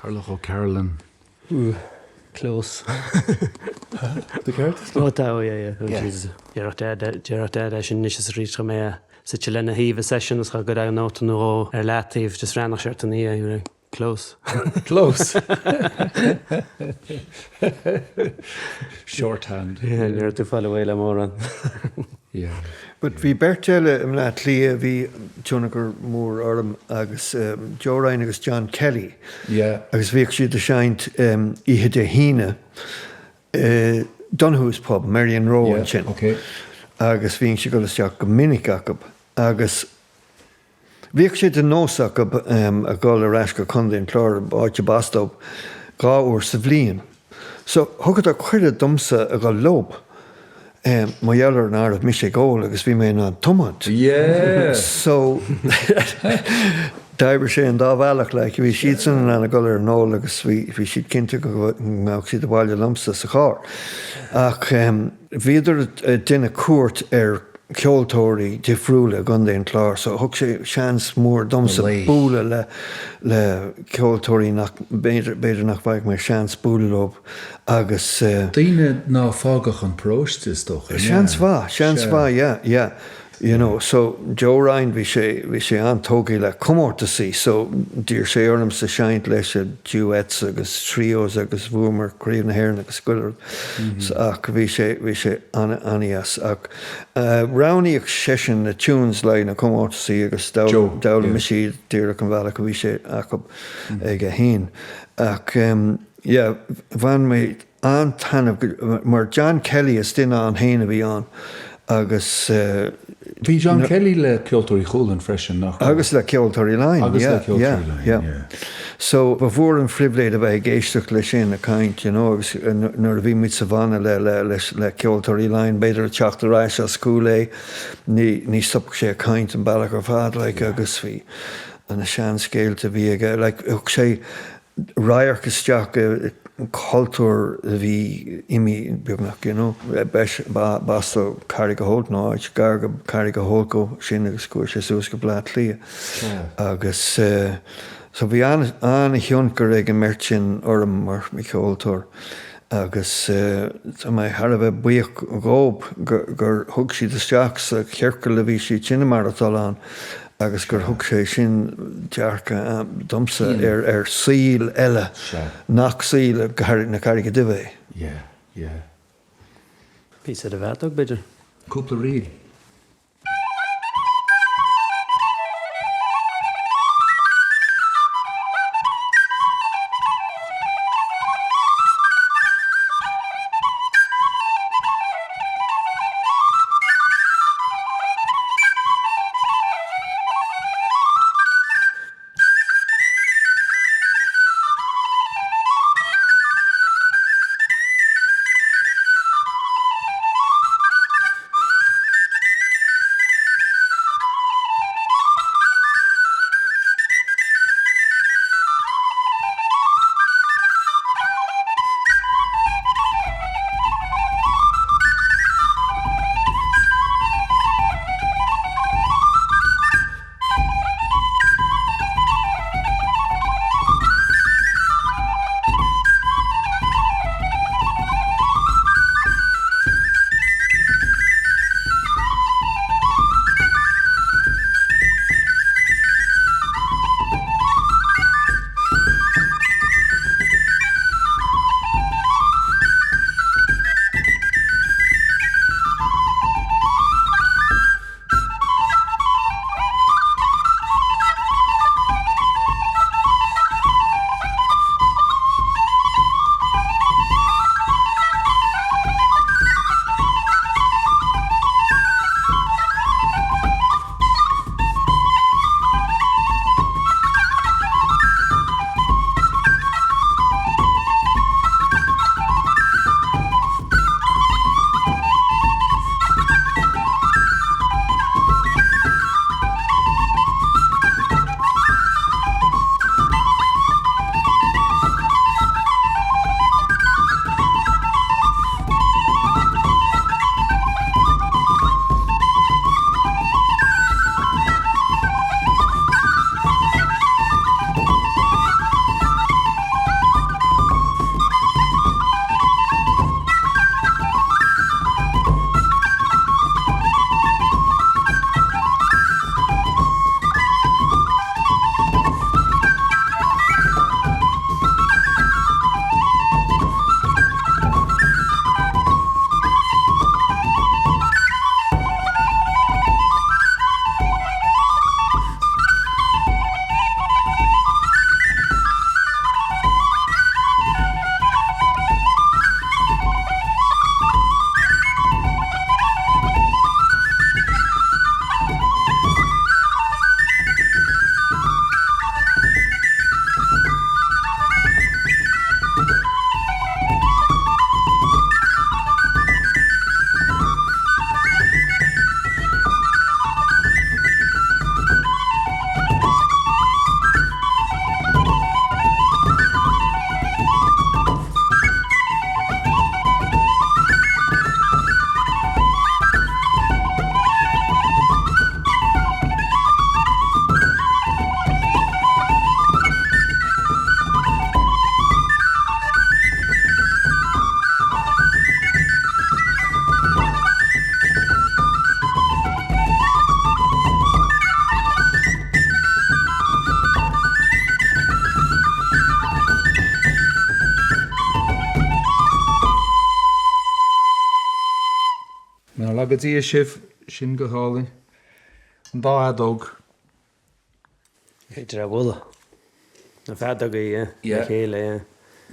Tarlach O'Carolan. Ooh, close. The ceart? Oh, tá, oh, yeah, yeah. Oh, Jesus. Déarfadh Dad, déarfadh Dad é sin anois is arís dá mbeifeá suite lena thaobh i session is dá gcuirfeá nóta nó dhó ar leataobh, just bhreathnódh sé ort ina dhiaidh, you know. Close. Close. Shorthand. Yeah, ní raibh tú ag fáil away le mórán. Yeah. But bhí beirt eile i mBleá Cliath a bhí tionchar mór orm agus Joe Ryan agus John Kelly. Yeah. Agus bhíodh siad ag seinnt oíche Dé hAoine i Donoghue's Pub, Merrion Row Yeah, ansin. okay. Agus bhínnse ag dul isteach go minic acu agus Bhíodh sé de nós acu a dhul ar ais go Contae an Chláir, áit ab as dóibh, dha uair sa bhliain. So, thugadar cuireadh domsa a dhul leob, mar gheall ar ná raibh mise ag ól agus bhí mé in ann tiomáint. Yeah! So, d'oibrigh sé an dá bhealach, like, bhí siadsan in ann a dhul ar an ól agus bhí, bhí siad cinnte go mbeadh siad abhaile liomsa sa charr. Ach bhíodar ag déanamh cuairt ar ceoltóirí difriúla i gContae an Chláir so thug sé seans mór domsa bualadh le le ceoltóirí nach b'fhéidir b'fhéidir nach bhfaigheadh mé seans bualadh leo agus. Daoine ná fágfadh an paróiste is dócha, yeah. Seans mhaith, seans mhaith, yeah, yeah. You know, so Joe Ryan bhí sé bhí sé an-tógtha le comórtasaí so d'iarr sé ormsa seinnt leis i duets agus trios agus bhuamar Craobh na hÉireann agus chuile rud ach bhí sé bhí sé an-an-dheas ach Roghnaíodh seisean na tunes le na comórtasaí agus d'fhoghlaim mise iad díreach an bhealach a bhí sé acu aige fhéin. Ach yeah, bhain mé an-taitneamh mar John Kelly is duine ann fhéin a bhí ann agus. Bhí John Kelly le Ceoltóirí Chualann freisin, nach raibh? Agus le Ceoltóirí Laighean, Agus le Ceoltóirí Laighean, yeah. So ba mhór an phribhléid a bheith ag éisteacht leis sin ag caint, you know, agus nuair a bhí muid sa bhanna le, le, leis, le Ceoltóirí Laighean, b'fhéidir ag teacht ar ais as Cúil Aodha, ní, ní stopfadh sé ag caint an bealach ar fad, like, agus bhí na seanscéalta a bhí aige, like, thug sé, radharc isteach i gcultúr a bhí imithe beagnach, you know. B'as do Carrigaholt nó áit gar go Carrigaholt dó sin agus chuaigh sé suas go Bleá Cliath agus so bhí an-thionchar ag an mbeirt sin orm mar cheoltóir agus tá mé thar a bheith buíoch dhóibh gur thug siad isteach sa chiorcal a bhí siad sin ag maireachtáil ann agus gur thug sé sin dearcadh domsa ar ar saol eile nach saol na Carraige Duibhe é. Yeah, yeah. Píosa de bhfeadóg, b'fhéidir. Cúpla ríl. Nár laga Dia sibh, sin go hálainn. An dá fheadóg. Féidir a bhualadh. Na feadógaí, yeah. Le chéile, yeah.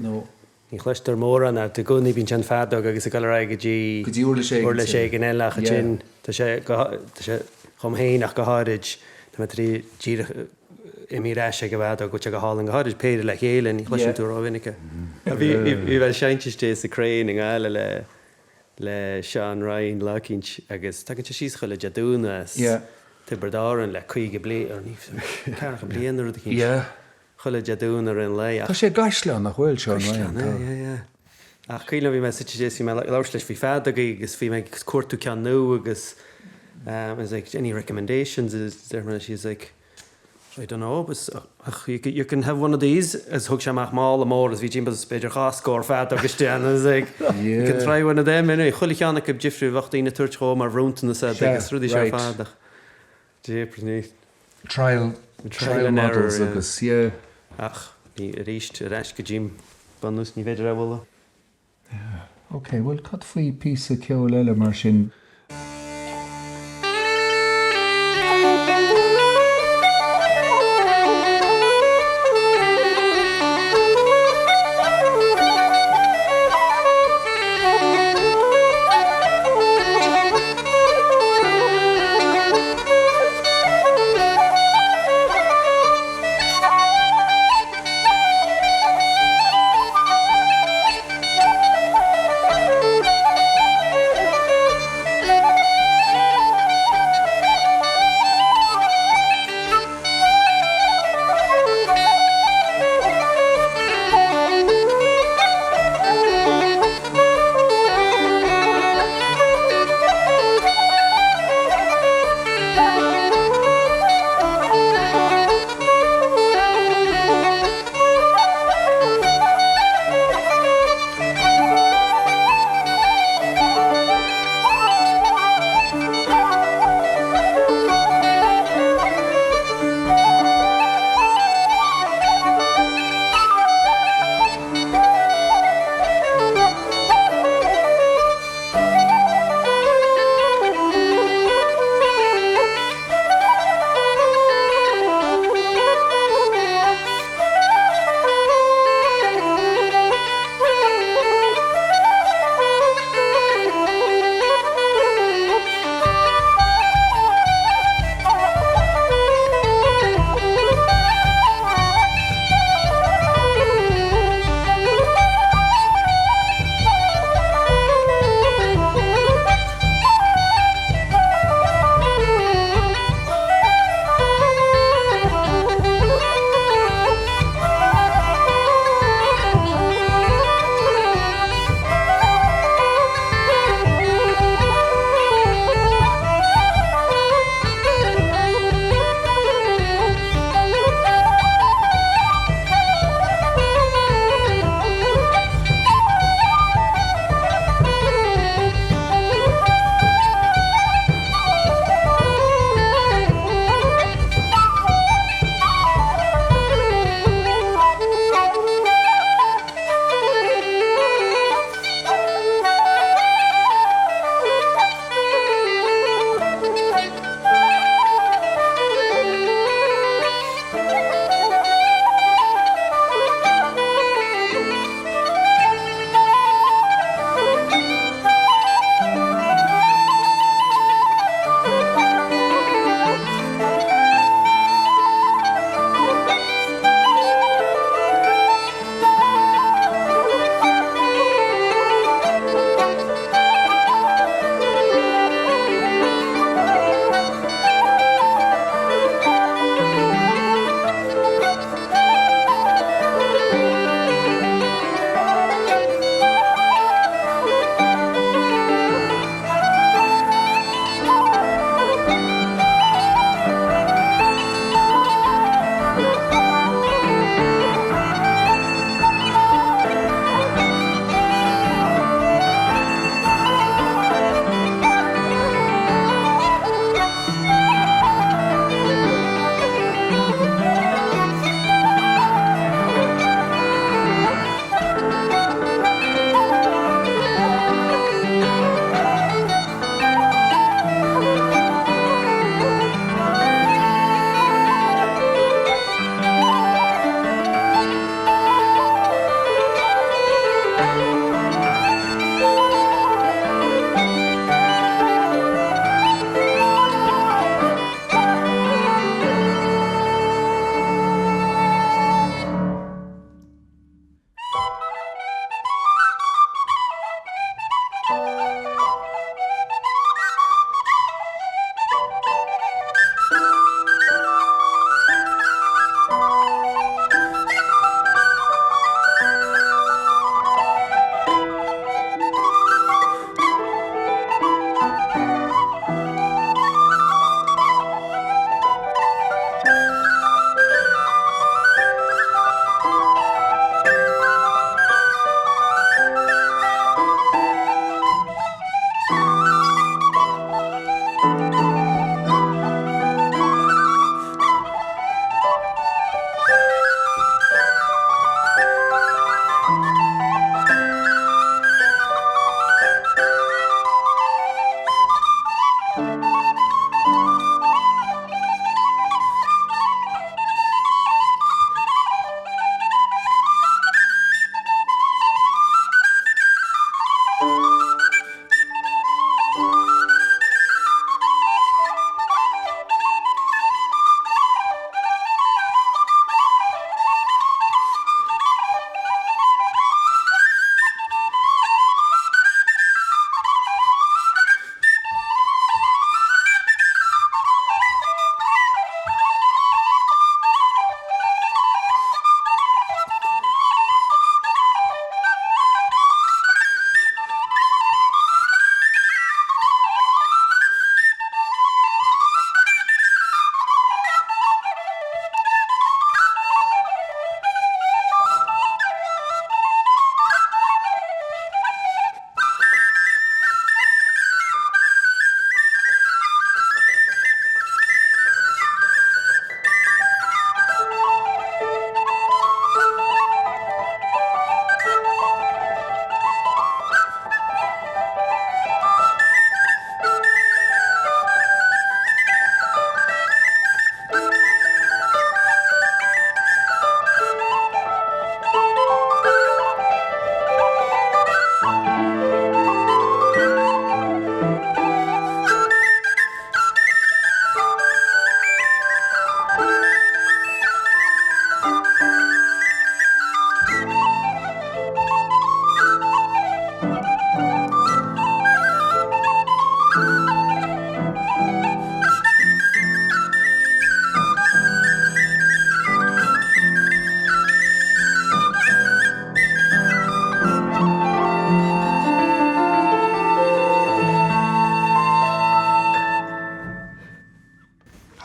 Nó. Ní chloistear mórán ach i gcónaí bíonn sé an feadóg agus ag dul ar aghaidh go dtí Go dtí uirlis éigin uirlis éigin eile ach ansin tá sé go tá sé dhom féin ach go háirid tá mé tar éis díreach imithe ar ais ag an bhfeadóg go bhfuil sé go hálainn go háirid péire le chéile ní chloiseann tú rómhinic é. Bhí bhí mé ag seinnt istigh sa Crane i nGaillimh le le Seán Ryan lá eicínt agus tagann sé síos chuile Dé Domhnaigh as Tiobraid Árann le 50 bliain or ní ceathracha bliain nó rud eicínt. Chuile Dé Domhnaigh i rith an lae ach. Tá sé i gCaisleán, nach bhfuil, Seán Ryan? Caisleán, yeah, yeah, yeah. Ach cuimhin liom bhí mé suite síos, bhí mé ag labhairt leis faoi feadógaí agus bhí mé ag cuartú ceann nua agus I was like, any recommendations? Is deir mé leis, he's like, I don't know, but ach you can, you can have one of these. Agus thug sé amach mála mór agus bhí timpeall is b'fhéidir dhá scór feadóg istigh ann. I was like, you can try one of them anyway. Chuile cheann acu difriúil, bheadh daoine ag tabhairt dhó mar bhronntanas iad agus rudaí seo ar fad ach jeepers ní. Trial, trial and error, models agus, yeah. Ach, ní, arís, ar ais go dtí an bunús, ní féidir é a mholadh. Yeah, ok, bhuel cad faoi píosa ceoil eile mar sin?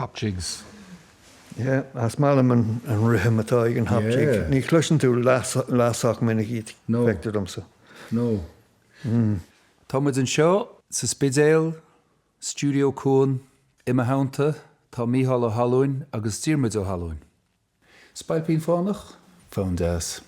Hop jigs. Yeah, is maith liom an rithim atá ag an hop jig. Yeah. Ní chloiseann tú leath sách minic iad, No. feictear domsa. No. Tá muid anseo sa Spidéal, Stiúideo Cuan, i mo theannta tá Mícheál Ó hAlmhain agus Diarmuid Ó hAlmhain. Spailpín Fánach? Fonn deas.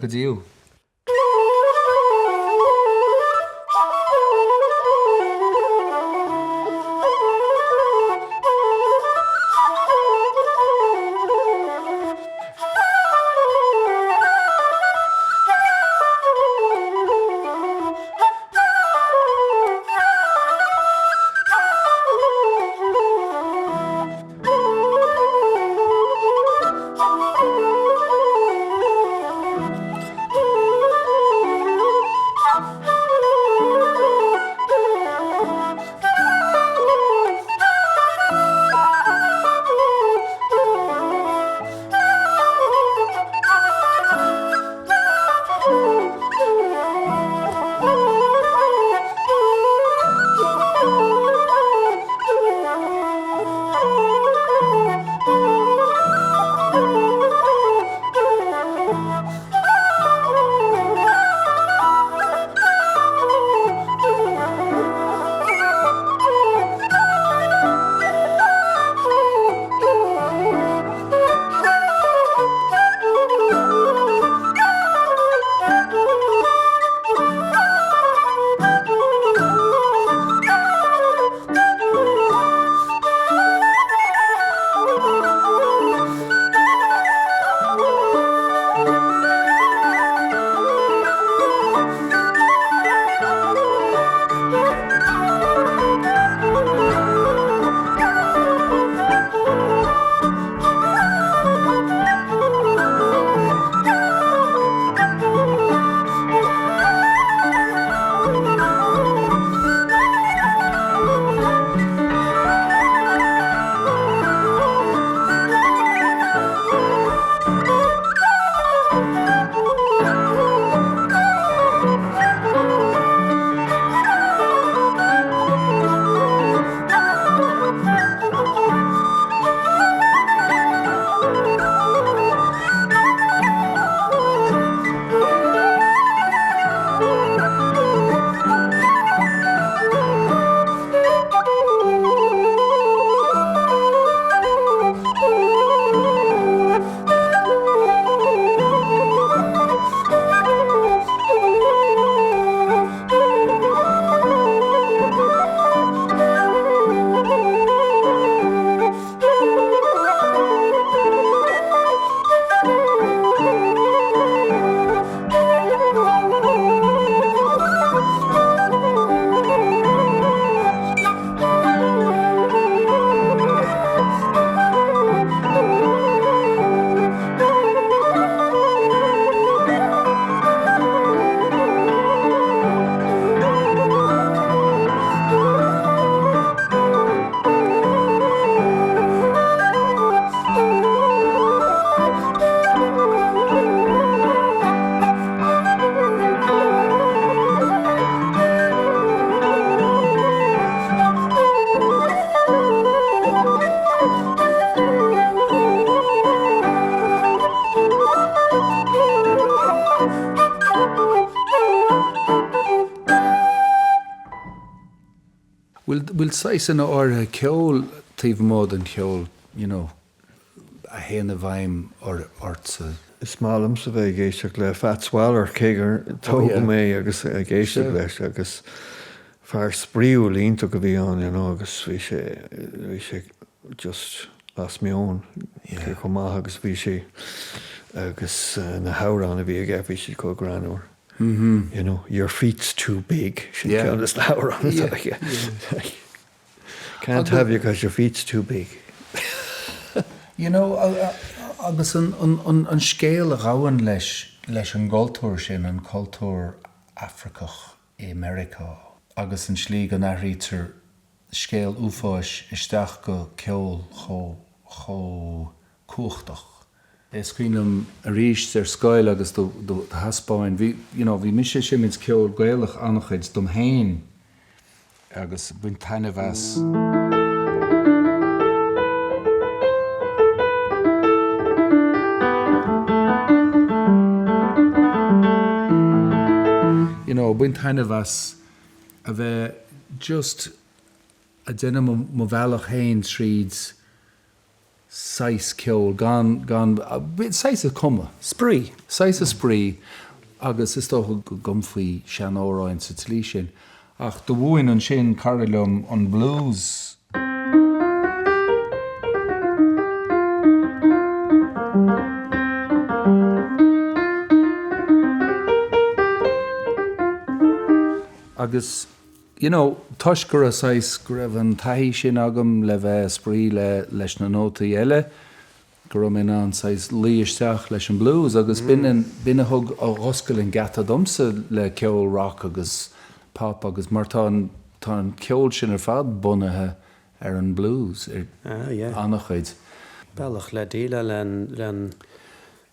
Go deo. Bhfuil, bhfuil saghsanna áirithe ceoil taobh amuigh den cheol, you know, a théann i bhfeidhm ortsa? Is maith liomsa bheith ag éisteacht le Fats Waller, cé gur tógadh mé agus ag éisteacht leis agus fear spraíúil iontach a bhí ann, you know, agus bhí sé, bhí sé just as meon cé chomh maith agus bhí sé agus na hamhráin a bhí aige, bhí siad chomh greannmhar. You know, your feet's too big, sin ceann de na hamhráin atá aige. Can't have you 'cause your feet's too big. You know, agus an scéal a ghabhann leis, leis an gcultúr sin, an cultúr Afracach i Meiriceá, agus an tslí go n-athraítear scéal uafáis isteach go ceol chomh, chomh cumhachtach. Is cuimhin liom arís ar scoil agus do thaispeáin, bhí, you know, bhí mise ag seimint ceol Gaelach an-chuid dom féin agus ag baint taitneamh as. You know, baint taitneamh as a bheith just a' déanamh mo bhealach féin tríd saghas ceoil, gan, gan, saghas a cumadh. Spraoi. Saghas a spraoi agus is dócha go gcumfaí seanamhráin sa tslí sin. Ach do mhúin ansin cara liom an blues. Agus. You know, toisc go raibh saghas, go raibh an taithí sin agam le bheith ag spraoi le, leis na nótaí eile, go raibh mé in ann saghas luí isteach leis an blues agus b'in an, b'in a thug, a dh'oscail an geata domsa le ceol rock agus pop agus mar tá an, tá an ceol sin ar fad bunaithe ar an blues, ar an-chuid. Bealach le déileáil le an, le an,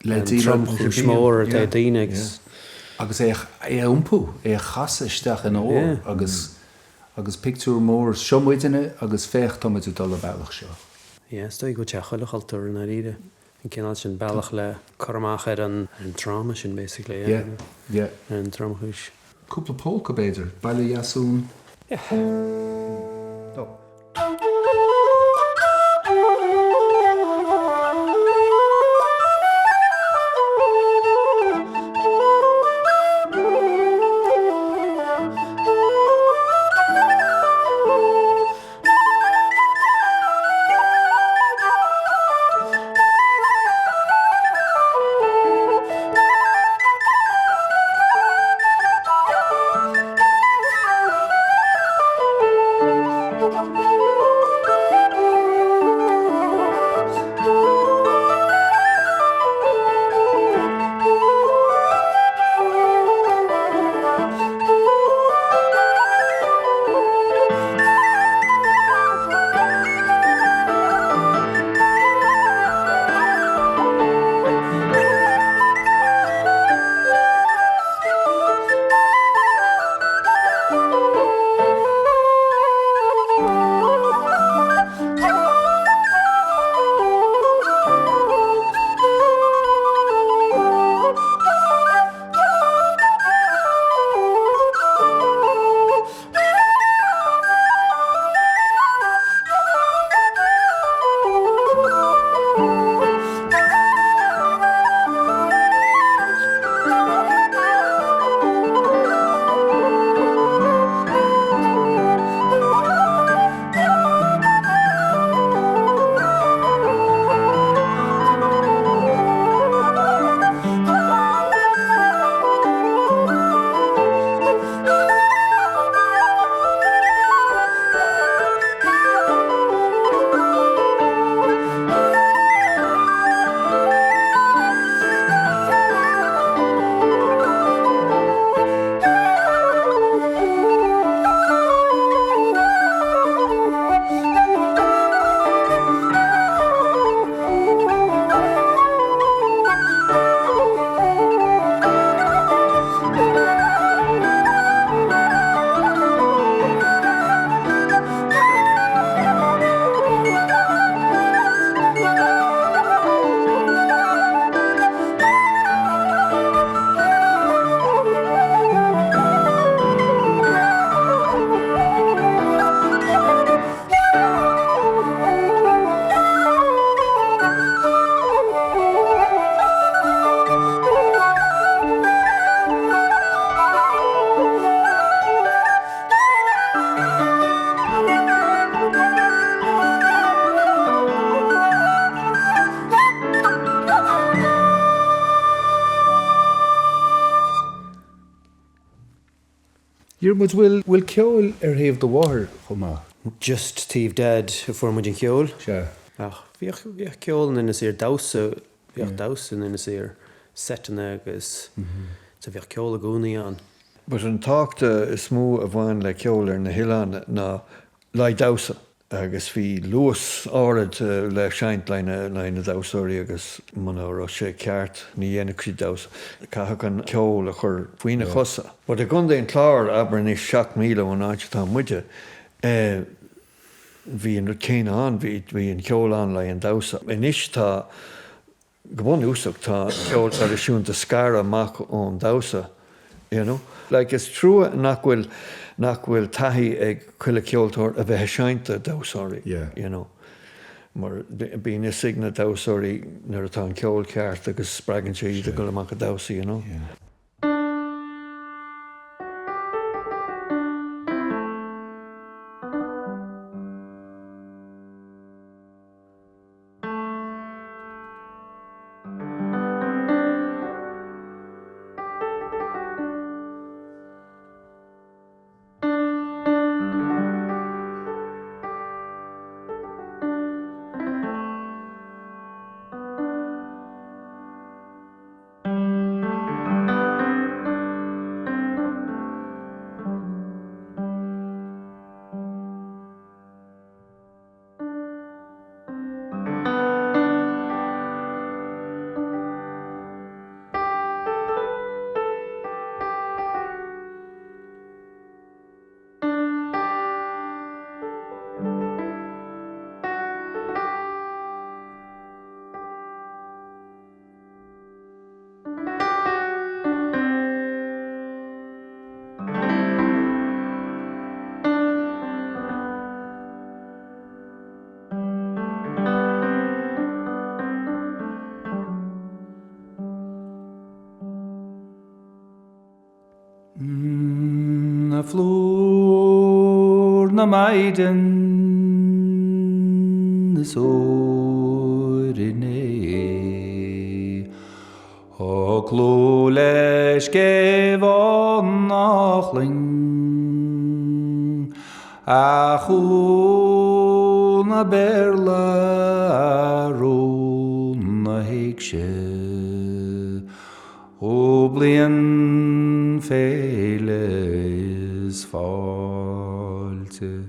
le an tromchúis mhór atá ag daoine agus. Agus é a iompú, é a chasadh isteach in ór agus, agus pictiúr mór, seo muidne agus féach tá muid ag dul an bealach seo. Yeah, is dóigh go bhfuil sé i chuile chultúr i ndáiríre, an cineál sin bealach le cur amach ar an, ar an trauma sin basically, yeah, yeah, ar an tromchúis. Cúpla pólca b'fhéidir, Baile Dheasún. Yeah. Diarmuid, bhfuil, bhfuil ceol ar thaobh do mháthair chomh maith? Just taobh Dad a fuair muid an ceol. Sea. Ach bhíodh, bhíodh ceol in Inis Oírr, damhsa, bhíodh damhsa in Inis Oírr, seiteanna agus, so bhíodh ceol i gcónaí ann. But an tábhacht is mó a bhain le ceol ar na hoileáin ná le haghaidh damhsa. agus bhí luas áirid le seinnt le haghaidh na damhsóirí agus muna raibh sé ceart ní dhéanfadh siad damhsa. Caithfeadh an ceol a chur faoina chosa. But i gContae an Chláir, abair anois 7 míle ón áit atá muide, bhí an rud céanna ann, bhí an ceol ann le haghaidh an damhsa. Anois tá. Go bunúsach tá an ceol traidisiúnta scartha amach ón damhsa, you know. Like is trua nach bhfuil, nach bhfuil taithí ag chuile cheoltóir a bheith ag seinnt do dhamhsóirí, you know. Mar bíonn fhios ag na damhsóirí nuair atá an ceol ceart agus spreagann sé iad a dhul amach ag damhsa, you know. A phlúr na maighdean is úr inné Tá clú le scéimh an Fhochlainn A chú na Béarla a rún na héigse Dhúblaíonn féile is fáilte.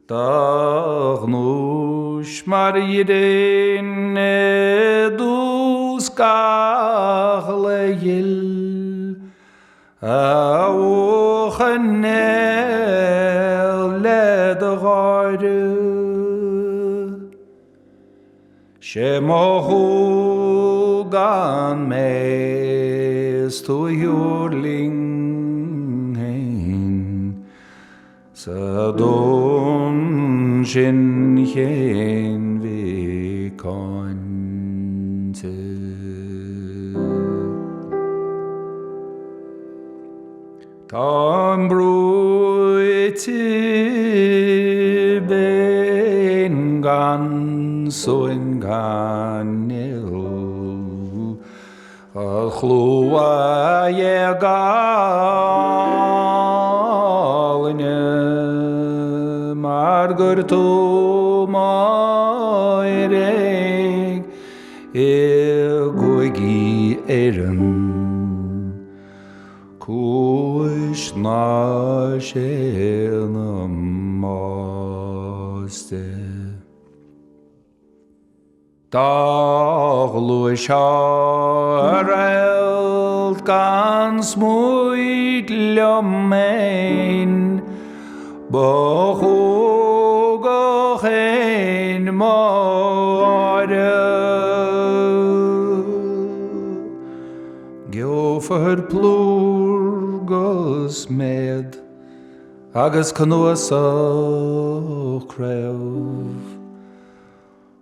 Do ghnúis mar dhirinn i dtús gach lae ghil, A mhúchann néal le do gháire. 'Sé mo shúil gan mé is tú a thuirling fhéin. Sa dún sin chéin mhíocáinte. Táim brúite binn gan suan gan nil. A chlú a ghéag álainne mar gur tú mo éag i gcúigí Éireann. Cúis na sé na mbáiste. Dá ghluaiseá a réalt gan smúit liom fhéin, ba chumhgach fhéin mo gháire. Gheofar plúr 'gus méad agus cnuasach craobh.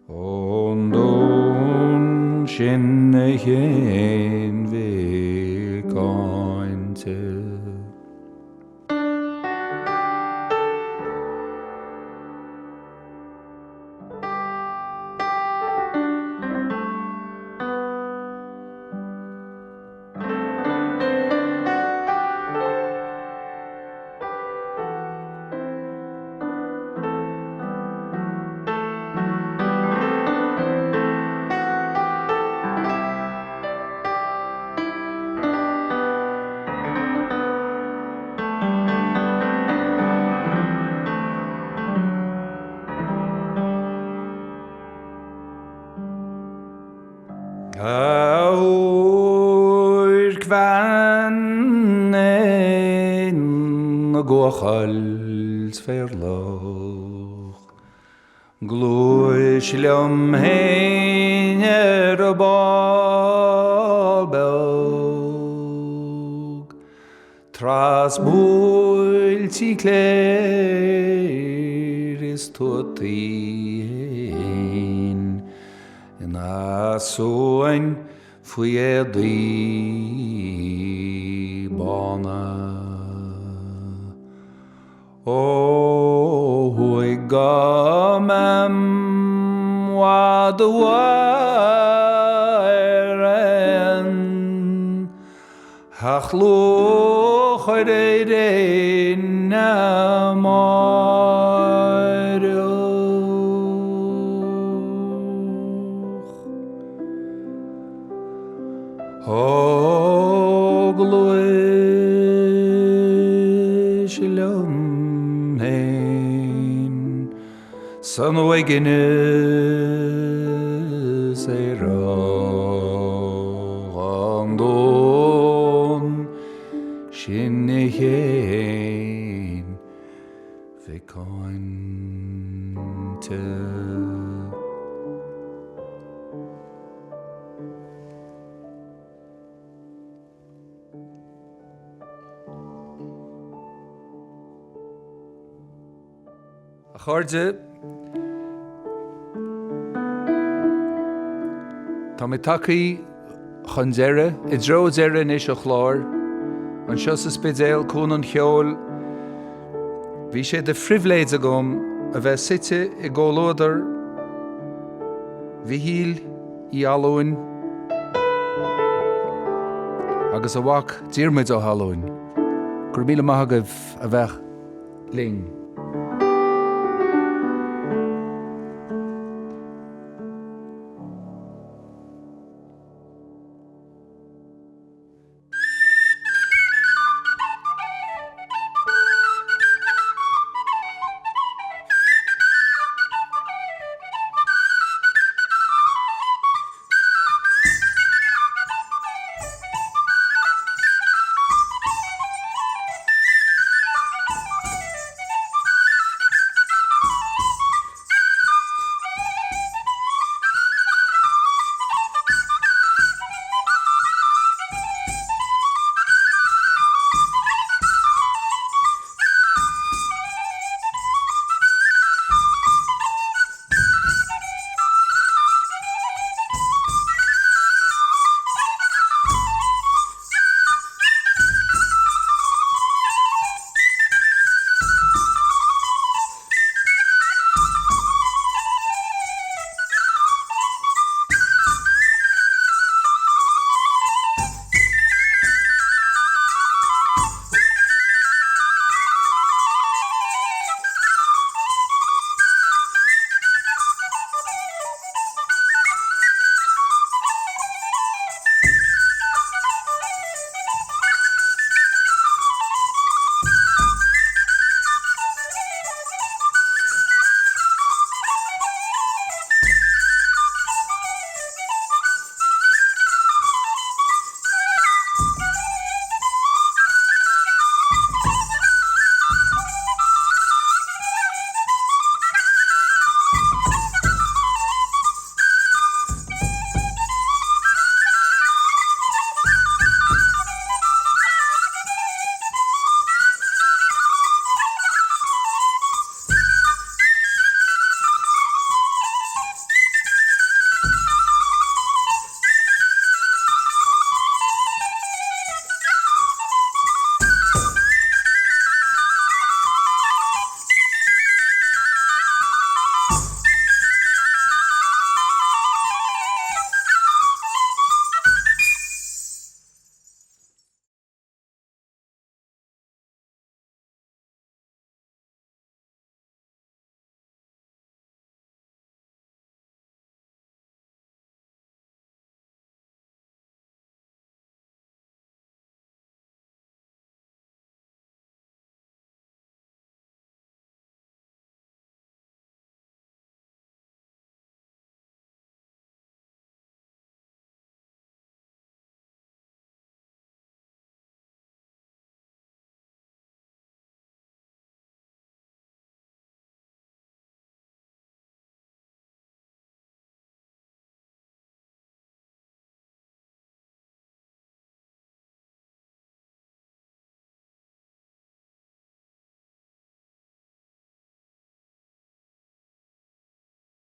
Ón dún sin a chéin mhíocáinte. na gcuachaill 's féarlach. Gluais liom fhéin ar ball beag, Tras buailtí cléir is tuataí fhéin Ina suan faoi éadaí bána. Ó thuaidh go mbeim bhfad uaidh ar aon theach lúcháir Éirinn amárach. Ó gluais liom fhéin san uaigneas aerach an dún sin i gcéin mhacánta. A chairde, táimid tagtha chun deireadh, i dtreo deireadh anois an chláir, anseo sa Spidéal, Cuan an Cheoil. Bhí sé de phribhléid agam a bheith suite i gcomhluadar Mhichíl Uí Fhallúin agus a mhac Diarmuid Ó hAlmhain. Go raibh míle maith agaibh a bheith linn.